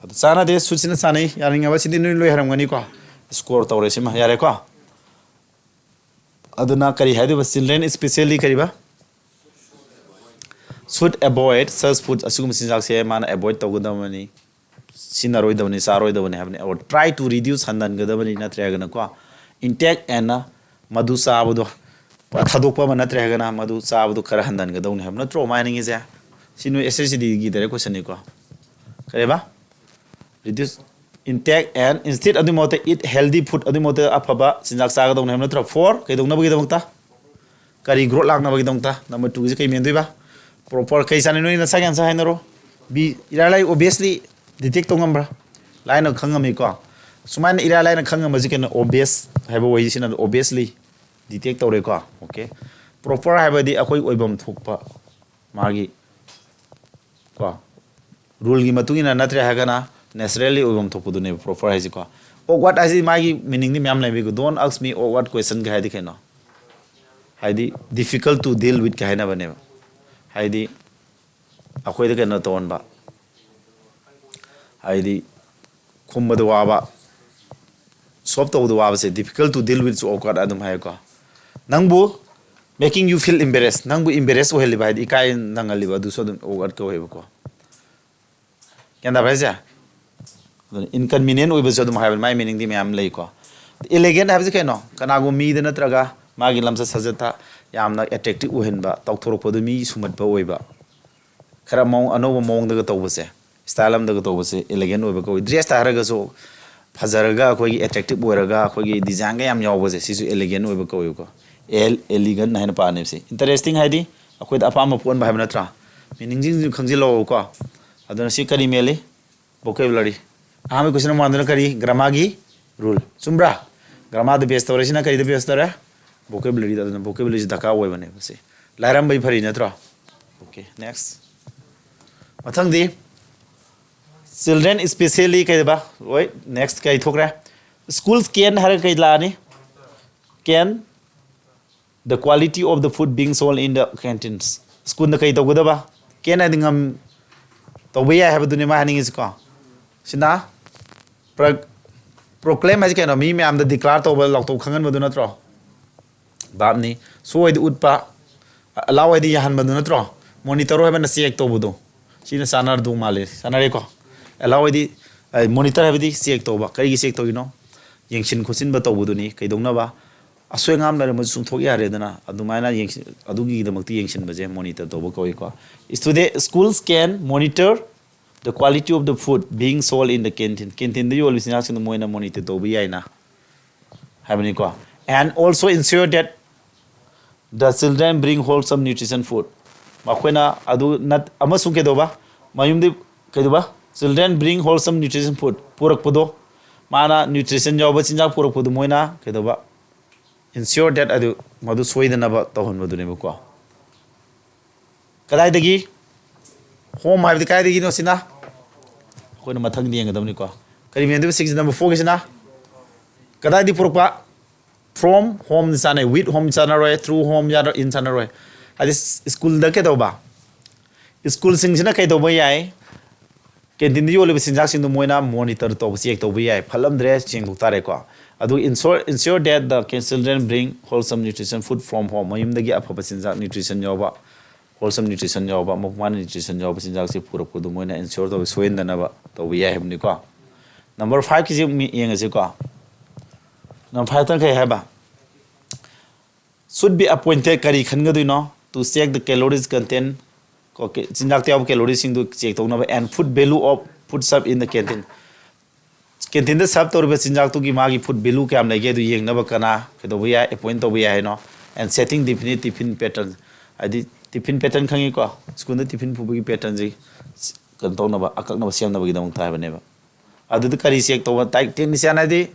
ꯑꯗꯨ ꯆꯥꯟꯅꯗꯦ, should ꯁꯤꯅ ꯆꯥꯅꯩ꯫ ꯌꯥꯅꯤꯡꯉꯕ? ꯁꯤꯗꯤ ꯅꯣꯏ ꯂꯣꯏ ꯍꯩꯔꯝꯒꯅꯤꯀꯣ꯫ Score ꯇꯧꯔꯦ ꯁꯤꯃ, ꯌꯥꯔꯦꯀꯣ꯫ ꯑꯗꯨꯅ ꯀꯔꯤ ꯍꯥꯏꯗꯣꯏꯕ? Children especially ꯀꯔꯤꯕ? Should avoid such food, ꯑꯁꯤꯒꯨꯝꯕ ꯆꯤꯟꯖꯥꯛꯁꯦ ꯃꯥꯅ avoid ꯇꯧꯒꯗꯕꯅꯤ, ꯁꯤꯖꯤꯟꯅꯔꯣꯏꯗꯕꯅꯤ, ꯆꯥꯔꯣꯏꯗꯕꯅꯤ ꯍꯥꯏꯕꯅꯤ꯫ Or try to reduce, ꯍꯟꯊꯟꯒꯗꯕꯅꯤ, ꯅꯠꯇ꯭ꯔꯦ ꯍꯥꯏꯔꯒꯅꯀꯣ, intake and ꯅ ꯃꯗꯨ ꯆꯥꯕꯗꯣ ꯄꯨꯔꯥ ꯊꯥꯗꯣꯛꯄ ꯑꯃ, ꯅꯠꯇ꯭ꯔꯦ ꯍꯥꯏꯔꯒꯅ ꯃꯗꯨ ꯆꯥꯕꯗꯣ ꯈꯔ ꯍꯟꯊꯟꯒꯗꯧꯅꯤ ꯍꯥꯏꯕ ꯅꯠꯇ꯭ꯔꯣ ꯃꯥ ꯍꯥꯏꯅꯤꯡꯉꯤꯁꯦ? ꯁꯤ ꯅꯣꯏ S S C D ꯒꯤ direct question ꯅꯤꯀꯣ꯫ ꯀꯔꯤꯕ? Reduce intake and instead ꯑꯗꯨꯒꯤ ꯃꯍꯨꯠꯇ eat healthy food, ꯑꯗꯨꯒꯤ ꯃꯍꯨꯠꯇ ꯑꯐꯕ ꯆꯤꯟꯖꯥꯛ ꯆꯥꯒꯗꯧꯅꯤ ꯍꯥꯏꯕ ꯅꯠꯇ꯭ꯔꯣ? For ꯀꯩꯗꯧꯅꯕꯒꯤꯗꯃꯛꯇ? ꯀꯔꯤ growth ꯂꯥꯛꯅꯕꯒꯤꯗꯃꯛꯇ? Number two ꯒꯤꯁꯦ ꯀꯩ ꯃꯦꯟꯗꯣꯏꯕ? Proper ꯀꯩ ꯆꯥꯅꯩ? ꯅꯣꯏ ꯅꯁꯥꯒꯤ answer ꯍꯥꯏꯅꯔꯣ꯫ B, ꯏꯔꯥꯏ ꯂꯥꯏ, obviously detect ꯇꯧ ꯉꯝꯕ꯭ꯔꯥ? ꯂꯥꯏꯅ ꯈꯪ ꯉꯝꯃꯤꯀꯣ꯫ ꯁꯨꯃꯥꯏꯅ ꯏꯔꯥꯏ ꯂꯥꯏꯅ ꯈꯪ ꯉꯝꯕꯁꯤ ꯀꯩꯅꯣ? Obvious ꯍꯥꯏꯕ ꯋꯥꯍꯩꯁꯤꯅ obviously detect ꯇꯧꯔꯦꯀꯣ꯫ Okay, proper ꯍꯥꯏꯕꯗꯤ ꯑꯩꯈꯣꯏ ꯑꯣꯏꯐꯝ ꯊꯣꯛꯄ ꯃꯥꯒꯤ ꯀꯣ, rule ꯒꯤ ꯃꯇꯨꯡ ꯏꯟꯅ ꯅꯠꯇ꯭ꯔꯦ ꯍꯥꯏꯔꯒꯅ naturally ꯑꯣꯏꯐꯝ ꯊꯣꯛꯄꯗꯨꯅꯦꯕ proper ꯍꯥꯏꯁꯤꯀꯣ꯫ Awkward ꯍꯥꯏꯁꯤ ꯃꯥꯒꯤ meaning ꯗꯤ ꯃꯌꯥꯝ ꯂꯩꯕꯤꯀꯣ꯫ Don't ask me awkward question ꯀ ꯍꯥꯏꯗꯤ ꯀꯩꯅꯣ? ꯍꯥꯏꯗꯤ difficult to deal with ꯀ ꯍꯥꯏꯅꯕꯅꯦꯕ꯫ ꯍꯥꯏꯗꯤ ꯑꯩꯈꯣꯏꯗ ꯀꯩꯅꯣ ꯇꯧꯍꯟꯕ, ꯍꯥꯏꯗꯤ ꯈꯨꯝꯕꯗ ꯋꯥꯕ, solve ꯇꯧꯕꯗ ꯋꯥꯕꯁꯦ difficult to deal with ꯁꯨ awkward ꯑꯗꯨꯝ ꯍꯥꯏꯌꯦꯀꯣ꯫ ꯅꯪꯕꯨ making you feel embarrassed, ꯅꯪꯕꯨ embarrass ꯑꯣꯏꯍꯜꯂꯤꯕ, ꯍꯥꯏꯗꯤ ꯏꯀꯥꯏ ꯅꯪꯍꯜꯂꯤꯕ, ꯑꯗꯨꯁꯨ ꯑꯗꯨꯝ awkward ꯀꯧꯋꯦꯕꯀꯣ꯫ ꯒ꯭ꯌꯥꯟ ꯇꯥꯕ꯭ꯔꯥ ꯍꯥꯏꯁꯦ? ꯑꯗꯨꯅ inconvenient ꯑꯣꯏꯕꯁꯨ ꯑꯗꯨꯝ ꯍꯥꯏꯕꯅꯤ, ꯃꯥꯏ meaning ꯗꯤ ꯃꯌꯥꯝ ꯂꯩꯀꯣ꯫ Elegant ꯍꯥꯏꯕꯁꯤ ꯀꯩꯅꯣ? ꯀꯅꯥꯒꯨꯝꯕ ꯃꯤꯗ ꯅꯠꯇ꯭ꯔꯒ ꯃꯥꯒꯤ ꯂꯝꯆꯠ ꯁꯥꯖꯠꯇ ꯌꯥꯝꯅ attractive ꯑꯣꯏꯍꯟꯕ, ꯇꯧꯊꯣꯔꯛꯄꯗꯨ ꯃꯤ ꯁꯨꯝꯍꯠꯄ ꯑꯣꯏꯕ, ꯈꯔ ꯃꯑꯣꯡ ꯑꯅꯧꯕ ꯃꯑꯣꯡꯗꯒ ꯇꯧꯕꯁꯦ꯫ style ꯑꯃꯗꯒ ꯇꯧꯕꯁꯦ elegant ꯑꯣꯏꯕ ꯀꯧꯏ꯫ Dress ꯇ ꯍꯥꯏꯔꯒꯁꯨ ꯐꯖꯔꯒ ꯑꯩꯈꯣꯏꯒꯤ attractive ꯑꯣꯏꯔꯒ ꯑꯩꯈꯣꯏꯒꯤ design ꯒ ꯌꯥꯝ ꯌꯥꯎꯕꯁꯦ, ꯁꯤꯁꯨ elegant ꯑꯣꯏꯕ ꯀꯧꯏꯀꯣ꯫ L elegant ꯍꯥꯏꯅ ꯄꯥꯅꯦꯕ ꯁꯤ꯫ Interesting ꯍꯥꯏꯗꯤ ꯑꯩꯈꯣꯏꯗ ꯑꯄꯥꯝꯕ ꯄꯣꯛꯍꯟꯕ ꯍꯥꯏꯕ ꯅꯠꯇ꯭ꯔꯥ? Meaning ꯁꯤꯡꯁꯨ ꯈꯪꯖꯤꯜꯍꯧꯀꯣ꯫ ꯑꯗꯨꯅ ꯁꯤ ꯀꯔꯤ ꯃꯦꯜꯂꯤ? Vocabulary꯫ ꯑꯍꯥꯟꯕ question number one ꯗꯨꯅ ꯀꯔꯤ? Grammar ꯒꯤ rule꯫ ꯆꯨꯝꯕ꯭ꯔꯥ? Grammar ꯗ base ꯇꯧꯔꯦ꯫ ꯁꯤꯅ ꯀꯔꯤꯗ base ꯇꯧꯔꯦ? Vocabulary ꯗ꯫ ꯑꯗꯨꯅ vocabulary ꯁꯤ ꯗꯔꯀꯥꯔ ꯑꯣꯏꯕꯅꯦꯕ ꯁꯤ꯫ ꯂꯥꯏꯔꯝꯕꯩ ꯐꯔꯤ ꯅꯠꯇ꯭ꯔꯣ? Okay, next꯫ ꯃꯊꯪꯗꯤ children specially ꯀꯩꯗꯕ? ꯍꯣꯏ, next ꯀꯩ ꯊꯣꯛꯈ꯭ꯔꯦ? Schools can ꯍꯥꯏꯔꯒ ꯀꯩ ꯂꯥꯛꯑꯅꯤ? Can the quality of the food being sold in the canteens꯫ School ꯗ ꯀꯩ ꯇꯧꯒꯗꯕ? Can ꯍꯥꯏꯗꯤ ꯉꯝ, ꯇꯧꯕ ꯌꯥꯏ ꯍꯥꯏꯕꯗꯨꯅꯤ ꯃꯥ ꯍꯥꯏꯅꯤꯡꯉꯤꯁꯤꯀꯣ꯫ ꯁꯤꯅ pro-, proclaim ꯍꯥꯏꯁꯤ ꯀꯩꯅꯣ? ꯃꯤ ꯃꯌꯥꯝꯗ declare ꯇꯧꯕ, ꯂꯥꯎꯊꯣꯛ ꯈꯪꯍꯟꯕꯗꯨ ꯅꯠꯇ꯭ꯔꯣ? Verb ꯅꯤ꯫ Show ꯍꯥꯏꯗꯤ ꯎꯠꯄ, allow ꯍꯥꯏꯗꯤ ꯌꯥꯍꯟꯕꯗꯨ ꯅꯠꯇ꯭ꯔꯣ? Monitor ꯍꯥꯏꯕꯅ check ꯇꯧꯕꯗꯣ꯫ ꯁꯤꯅ ꯆꯥꯟꯅꯔꯗꯧ ꯃꯥꯜꯂꯦ꯫ ꯆꯥꯟꯅꯔꯦꯀꯣ? Allow ꯍꯥꯏꯗꯤ, ꯑ, monitor ꯍꯥꯏꯕꯗꯤ check ꯇꯧꯕ꯫ ꯀꯔꯤꯒꯤ check ꯇꯧꯔꯤꯅꯣ? ꯌꯦꯡꯁꯤꯟ ꯈꯣꯠꯆꯤꯟꯕ ꯇꯧꯕꯗꯨꯅꯤ꯫ ꯀꯩꯗꯧꯅꯕ? ꯑꯁꯣꯏ ꯑꯉꯥꯝ ꯂꯩꯔꯝꯕꯁꯨ ꯆꯨꯝꯊꯣꯛ ꯌꯥꯔꯦꯗꯅ꯫ ꯑꯗꯨꯃꯥꯏꯅ ꯌꯦꯡꯁꯤ-, ꯑꯗꯨꯒꯤꯗꯃꯛꯇ ꯌꯦꯡꯁꯤꯟꯕꯁꯦ monitor ꯇꯧꯕ ꯀꯧꯏꯀꯣ꯫ Student, schools can monitor the quality of the food being sold in the canteen꯫ Canteen ꯗ ꯌꯣꯜꯂꯤꯕ ꯆꯤꯟꯖꯥꯛꯁꯤꯡꯗꯣ ꯃꯣꯏꯅ monitor ꯇꯧꯕ ꯌꯥꯏꯅ ꯍꯥꯏꯕꯅꯤꯀꯣ꯫ And also ensure that the children bring wholesome nutrition food꯫ ꯃꯈꯣꯏꯅ ꯑꯗꯨ ꯅꯠ-, ꯑꯃꯁꯨꯡ ꯀꯩꯗꯧꯕ? ꯃꯌꯨꯝꯗꯤ ꯀꯩꯗꯧꯕ? Children bring wholesome nutrition food꯫ ꯄꯨꯔꯛꯄꯗꯣ, ꯃꯥꯅ nutrition ꯌꯥꯎꯕ ꯆꯤꯟꯖꯥꯛ ꯄꯨꯔꯛꯄꯗꯣ ꯃꯣꯏꯅ ꯀꯩꯗꯧꯕ? Ensure that ꯑꯗꯨ, ꯃꯗꯨ ꯁꯣꯏꯗꯅꯕ ꯇꯧꯍꯟꯕꯗꯨꯅꯦꯕꯀꯣ꯫ ꯀꯗꯥꯏꯗꯒꯤ? Home ꯍꯥꯏꯕꯗꯤ ꯀꯗꯥꯏꯗꯒꯤꯅꯣ ꯁꯤꯅ? ꯑꯩꯈꯣꯏꯅ ꯃꯊꯪꯗꯤ ꯌꯦꯡꯒꯗꯕꯅꯤꯀꯣ꯫ ꯀꯔꯤ ꯃꯦꯟꯗꯣꯏꯕ? Six number four ꯒꯤꯁꯤꯅ ꯀꯗꯥꯏꯗꯒꯤ ꯄꯨꯔꯛꯄ? From home ꯗꯤ ꯆꯥꯅꯩ, with home ꯆꯥꯅꯔꯣꯏ, through home ꯌꯥꯔ-, in ꯆꯥꯅꯔꯣꯏ꯫ ꯍꯥꯏꯗꯤ ꯁ꯭ꯀꯨꯜꯗ ꯀꯩꯗꯧꯕ? ꯁ꯭ꯀꯨꯜꯁꯤꯡꯁꯤꯅ ꯀꯩꯗꯧꯕ ꯌꯥꯏ? Canteen ꯗ ꯌꯣꯜꯂꯤꯕ ꯆꯤꯟꯖꯥꯛꯁꯤꯡꯗꯨ ꯃꯣꯏꯅ monitor ꯇꯧꯕ, check ꯇꯧꯕ ꯌꯥꯏ꯫ ꯐꯠꯂꯝꯗ꯭ꯔꯦ, ꯆꯦꯡꯊꯣꯛ ꯇꯥꯔꯦꯀꯣ꯫ ꯑꯗꯨꯒ ensure, ensure that the children bring wholesome nutrition food from home꯫ ꯃꯌꯨꯝꯗꯒꯤ ꯑꯐꯕ ꯆꯤꯟꯖꯥꯛ, nutrition ꯌꯥꯎꯕ, wholesome nutrition ꯌꯥꯎꯕ, ꯃꯄꯨꯡ ꯐꯥꯅ nutrition ꯌꯥꯎꯕ ꯆꯤꯟꯖꯥꯛꯁꯤ ꯄꯨꯔꯛꯄꯗꯨ ꯃꯣꯏꯅ ensure ꯇꯧꯕ, ꯁꯣꯏꯍꯟꯗꯅꯕ ꯇꯧꯕ ꯌꯥꯏ ꯍꯥꯏꯕꯅꯤꯀꯣ꯫ Number five ꯀꯤꯁꯤ ꯑꯃꯨꯛ ꯌꯦꯡꯉꯁꯤꯀꯣ꯫ Number five ꯇꯅ ꯀꯩ ꯍꯥꯏꯕ? Should be appointed, ꯀꯔꯤ ꯈꯟꯒꯗꯣꯏꯅꯣ? To check the calories content, packet ꯆꯤꯟꯖꯥꯛꯇ ꯌꯥꯎꯕ calorie ꯁꯤꯡꯗꯨ check ꯇꯧꯅꯕ, and food value of food served in the canteen꯫ Canteen the serve ꯇꯧꯔꯤꯕ ꯆꯤꯟꯖꯥꯛꯇꯨꯒꯤ ꯃꯥꯒꯤ food value ꯀꯌꯥꯝ ꯂꯩꯒꯦ ꯑꯗꯨ ꯌꯦꯡꯅꯕ ꯀꯅꯥ ꯀꯩꯗꯧꯕ ꯌꯥꯏ, appoint ꯇꯧꯕ ꯌꯥꯏ ꯍꯥꯏꯅꯣ? And setting definite tiffin pattern, ꯍꯥꯏꯗꯤ tiffin pattern ꯈꯪꯉꯤꯀꯣ, ꯁ꯭ꯀꯨꯜꯗ tiffin ꯄꯨꯕꯒꯤ pattern ꯁꯤ ꯀꯩꯅꯣ ꯇꯧꯅꯕ, ꯑꯀꯛꯅꯕ ꯁꯦꯝꯅꯕꯒꯤꯗꯃꯛꯇ ꯍꯥꯏꯕꯅꯦꯕ꯫ ꯑꯗꯨꯗ ꯀꯔꯤ check ꯇꯧꯕ? Technician ꯍꯥꯏꯗꯤ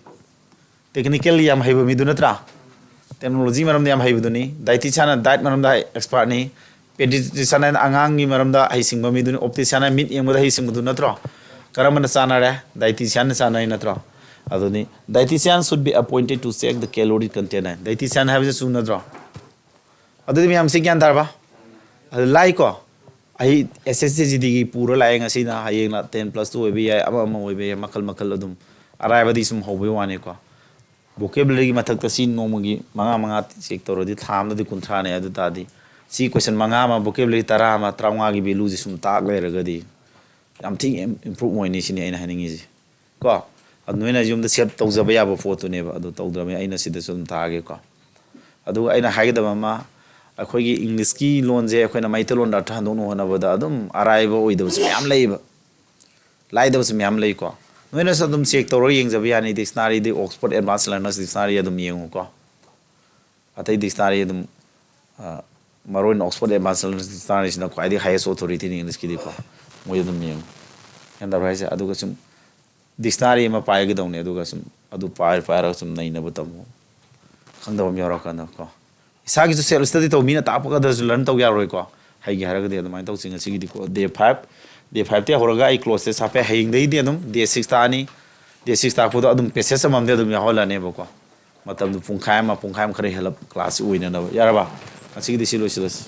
technical ꯌꯥꯝ ꯍꯩꯕ ꯃꯤꯗꯨ ꯅꯠꯇ꯭ꯔꯥ? Technology ꯃꯔꯝꯗ ꯌꯥꯝ ꯍꯩꯕꯗꯨꯅꯤ꯫ Dietitian ꯅ diet ꯃꯔꯝꯗ expert ꯅꯤ꯫ Pediatrician ꯍꯥꯏꯅ ꯑꯉꯥꯡꯒꯤ ꯃꯔꯝꯗ ꯍꯩꯁꯤꯡꯕ ꯃꯤꯗꯨꯅꯤ꯫ Optician ꯍꯥꯏꯅ ꯃꯤꯠ ꯌꯦꯡꯕꯗ ꯍꯩꯁꯤꯡꯕꯗꯨ ꯅꯠꯇ꯭ꯔꯣ? ꯀꯔꯝꯕꯅ ꯆꯥꯟꯅꯔꯦ? Dietitian ꯅ ꯆꯥꯟꯅꯩ ꯅꯠꯇ꯭ꯔꯣ? ꯑꯗꯨꯅꯤ, dietitian should be appointed to check the calorie content high. Dietitian ꯍꯥꯏꯕꯁꯦ ꯆꯨꯝꯅꯗ꯭ꯔꯣ? ꯑꯗꯨꯗꯤ ꯃꯌꯥꯝꯁꯤ ꯒ꯭ꯌꯥꯟ ꯇꯥꯔꯕ? ꯑꯗꯨ ꯂꯥꯏꯀꯣ, ꯑꯩ S S T G D ꯒꯤ ꯄꯨꯔ ꯂꯥꯛꯑꯦ ꯉꯁꯤꯅ, ꯍꯌꯦꯡꯅ ten plus two ꯑꯣꯏꯕ ꯌꯥꯏ, ꯑꯃ ꯑꯃ ꯑꯣꯏꯕ ꯌꯥꯏ, ꯃꯈꯜ ꯃꯈꯜ ꯑꯗꯨꯝ ꯑꯔꯥꯏꯕꯗꯤ ꯁꯨꯝ ꯍꯧꯕꯩ ꯋꯥꯅꯤꯀꯣ꯫ Vocabulary ꯒꯤ ꯃꯊꯛꯇ ꯁꯤ ꯅꯣꯡꯃꯒꯤ ꯃꯉꯥ ꯃꯉꯥ check ꯇꯧꯔꯗꯤ ꯊꯥ ꯑꯃꯗꯗꯤ ꯀꯨꯟꯊ꯭ꯔꯥꯅꯦ꯫ ꯑꯗꯨ ꯇꯥꯔꯗꯤ ꯁꯤ question ꯃꯉꯥ ꯑꯃ, vocabulary ꯇꯔꯥ ꯑꯃ, ꯇꯔꯥꯃꯉꯥꯒꯤ value ꯁꯤ ꯁꯨꯝ ꯇꯥꯛ ꯂꯩꯔꯒꯗꯤ ꯌꯥꯝ ꯊꯤ improve ꯑꯣꯏꯅꯤ ꯁꯤꯅꯤ ꯑꯩꯅ ꯍꯥꯏꯅꯤꯡꯉꯤꯁꯤ ꯀꯣ꯫ ꯑꯗꯨ ꯅꯣꯏꯅ ꯌꯨꯝꯗ save ꯇꯧꯖꯕ ꯌꯥꯕ ꯄꯣꯠꯇꯨꯅꯦꯕ, ꯑꯗꯨ ꯇꯧꯗ꯭ꯔꯕꯅꯤꯅ ꯑꯩꯅ ꯁꯤꯗꯁꯨ ꯑꯗꯨꯝ ꯇꯥꯛꯑꯒꯦꯀꯣ꯫ ꯑꯗꯨꯒ ꯑꯩꯅ ꯍꯥꯏꯒꯗꯕ ꯑꯃ, ꯑꯩꯈꯣꯏꯒꯤ English ꯀꯤ ꯂꯣꯟꯁꯦ ꯑꯩꯈꯣꯏꯅ ꯃꯩꯇꯩꯂꯣꯟꯗ ꯑꯔꯊ ꯍꯟꯗꯣꯛꯅꯕ ꯍꯣꯠꯅꯕꯗ ꯑꯗꯨꯝ ꯑꯔꯥꯏꯕ ꯑꯣꯏꯗꯕꯁꯨ ꯃꯌꯥꯝ ꯂꯩꯌꯦꯕ, ꯂꯥꯏꯗꯕꯁꯨ ꯃꯌꯥꯝ ꯂꯩꯀꯣ꯫ ꯅꯣꯏꯅꯁꯨ ꯑꯗꯨꯝ check ꯇꯧꯔꯒ ꯌꯦꯡꯖꯕ ꯌꯥꯅꯤ, dictionary ꯗꯤ Oxford Advanced Learners Dictionary ꯑꯗꯨꯝ ꯌꯦꯡꯉꯨꯀꯣ꯫ ꯑꯇꯩ dictionary ꯑꯗꯨꯝ, ꯑ, ꯃꯔꯨꯑꯣꯏꯅ Oxford Advanced Learners Dictionary ꯁꯤꯅ ꯈ꯭ꯋꯥꯏꯗꯒꯤ highest authority ꯅꯤ English ꯀꯤꯗꯤꯀꯣ, ꯃꯣꯏ ꯑꯗꯨꯝ ꯌꯦꯡꯉꯨ꯫ ꯒ꯭ꯌꯥꯟ ꯇꯥꯕ꯭ꯔꯥ ꯍꯥꯏꯁꯦ? ꯑꯗꯨꯒ ꯁꯨꯝ dictionary ꯑꯃ ꯄꯥꯏꯒꯗꯧꯅꯤ, ꯑꯗꯨꯒ ꯁꯨꯝ ꯑꯗꯨ ꯄꯥꯏ-, ꯄꯥꯏꯔꯒ ꯁꯨꯝ ꯅꯩꯅꯕ ꯇꯝꯃꯨ꯫ ꯈꯪꯗꯕ ꯑꯃ ꯌꯥꯎꯔꯀꯥꯟꯗꯀꯣ꯫ ꯏꯁꯥꯒꯤꯁꯨ self study ꯇꯧ, ꯃꯤꯅ ꯇꯥꯛꯄ ꯈꯛꯇꯁꯨ learn ꯇꯧ ꯌꯥꯔꯣꯏꯀꯣ꯫ ꯍꯩꯒꯦ ꯍꯥꯏꯔꯒꯗꯤ ꯑꯗꯨꯃꯥꯏꯅ ꯇꯧꯁꯤ꯫ ꯉꯁꯤꯒꯤꯗꯤꯀꯣ, day five, day five ꯇꯩ ꯍꯧꯔꯒ ꯑꯩ close test ꯍꯥꯞꯄꯦ꯫ ꯍꯌꯦꯡꯗꯩꯗꯤ ꯑꯗꯨꯝ day six ꯇꯥꯛꯑꯅꯤ꯫ Day six ꯇꯥꯛꯄꯗꯣ ꯑꯗꯨꯝ passage ꯑꯃꯃꯝꯗꯤ ꯑꯗꯨꯝ ꯌꯥꯎꯍꯜꯂꯅꯦꯕꯀꯣ꯫ ꯃꯇꯝꯗꯨ ꯄꯨꯡꯈꯥꯏ ꯑꯃ, ꯄꯨꯡꯈꯥꯏ ꯑꯃ ꯈꯔ ꯍꯦꯜꯂꯞ class ꯑꯣꯏꯅꯅꯕ꯫ ꯌꯥꯔꯕ? ꯉꯁꯤꯒꯤꯗꯤ ꯁꯤ ꯂꯣꯏꯁꯤꯜꯂꯁꯤ꯫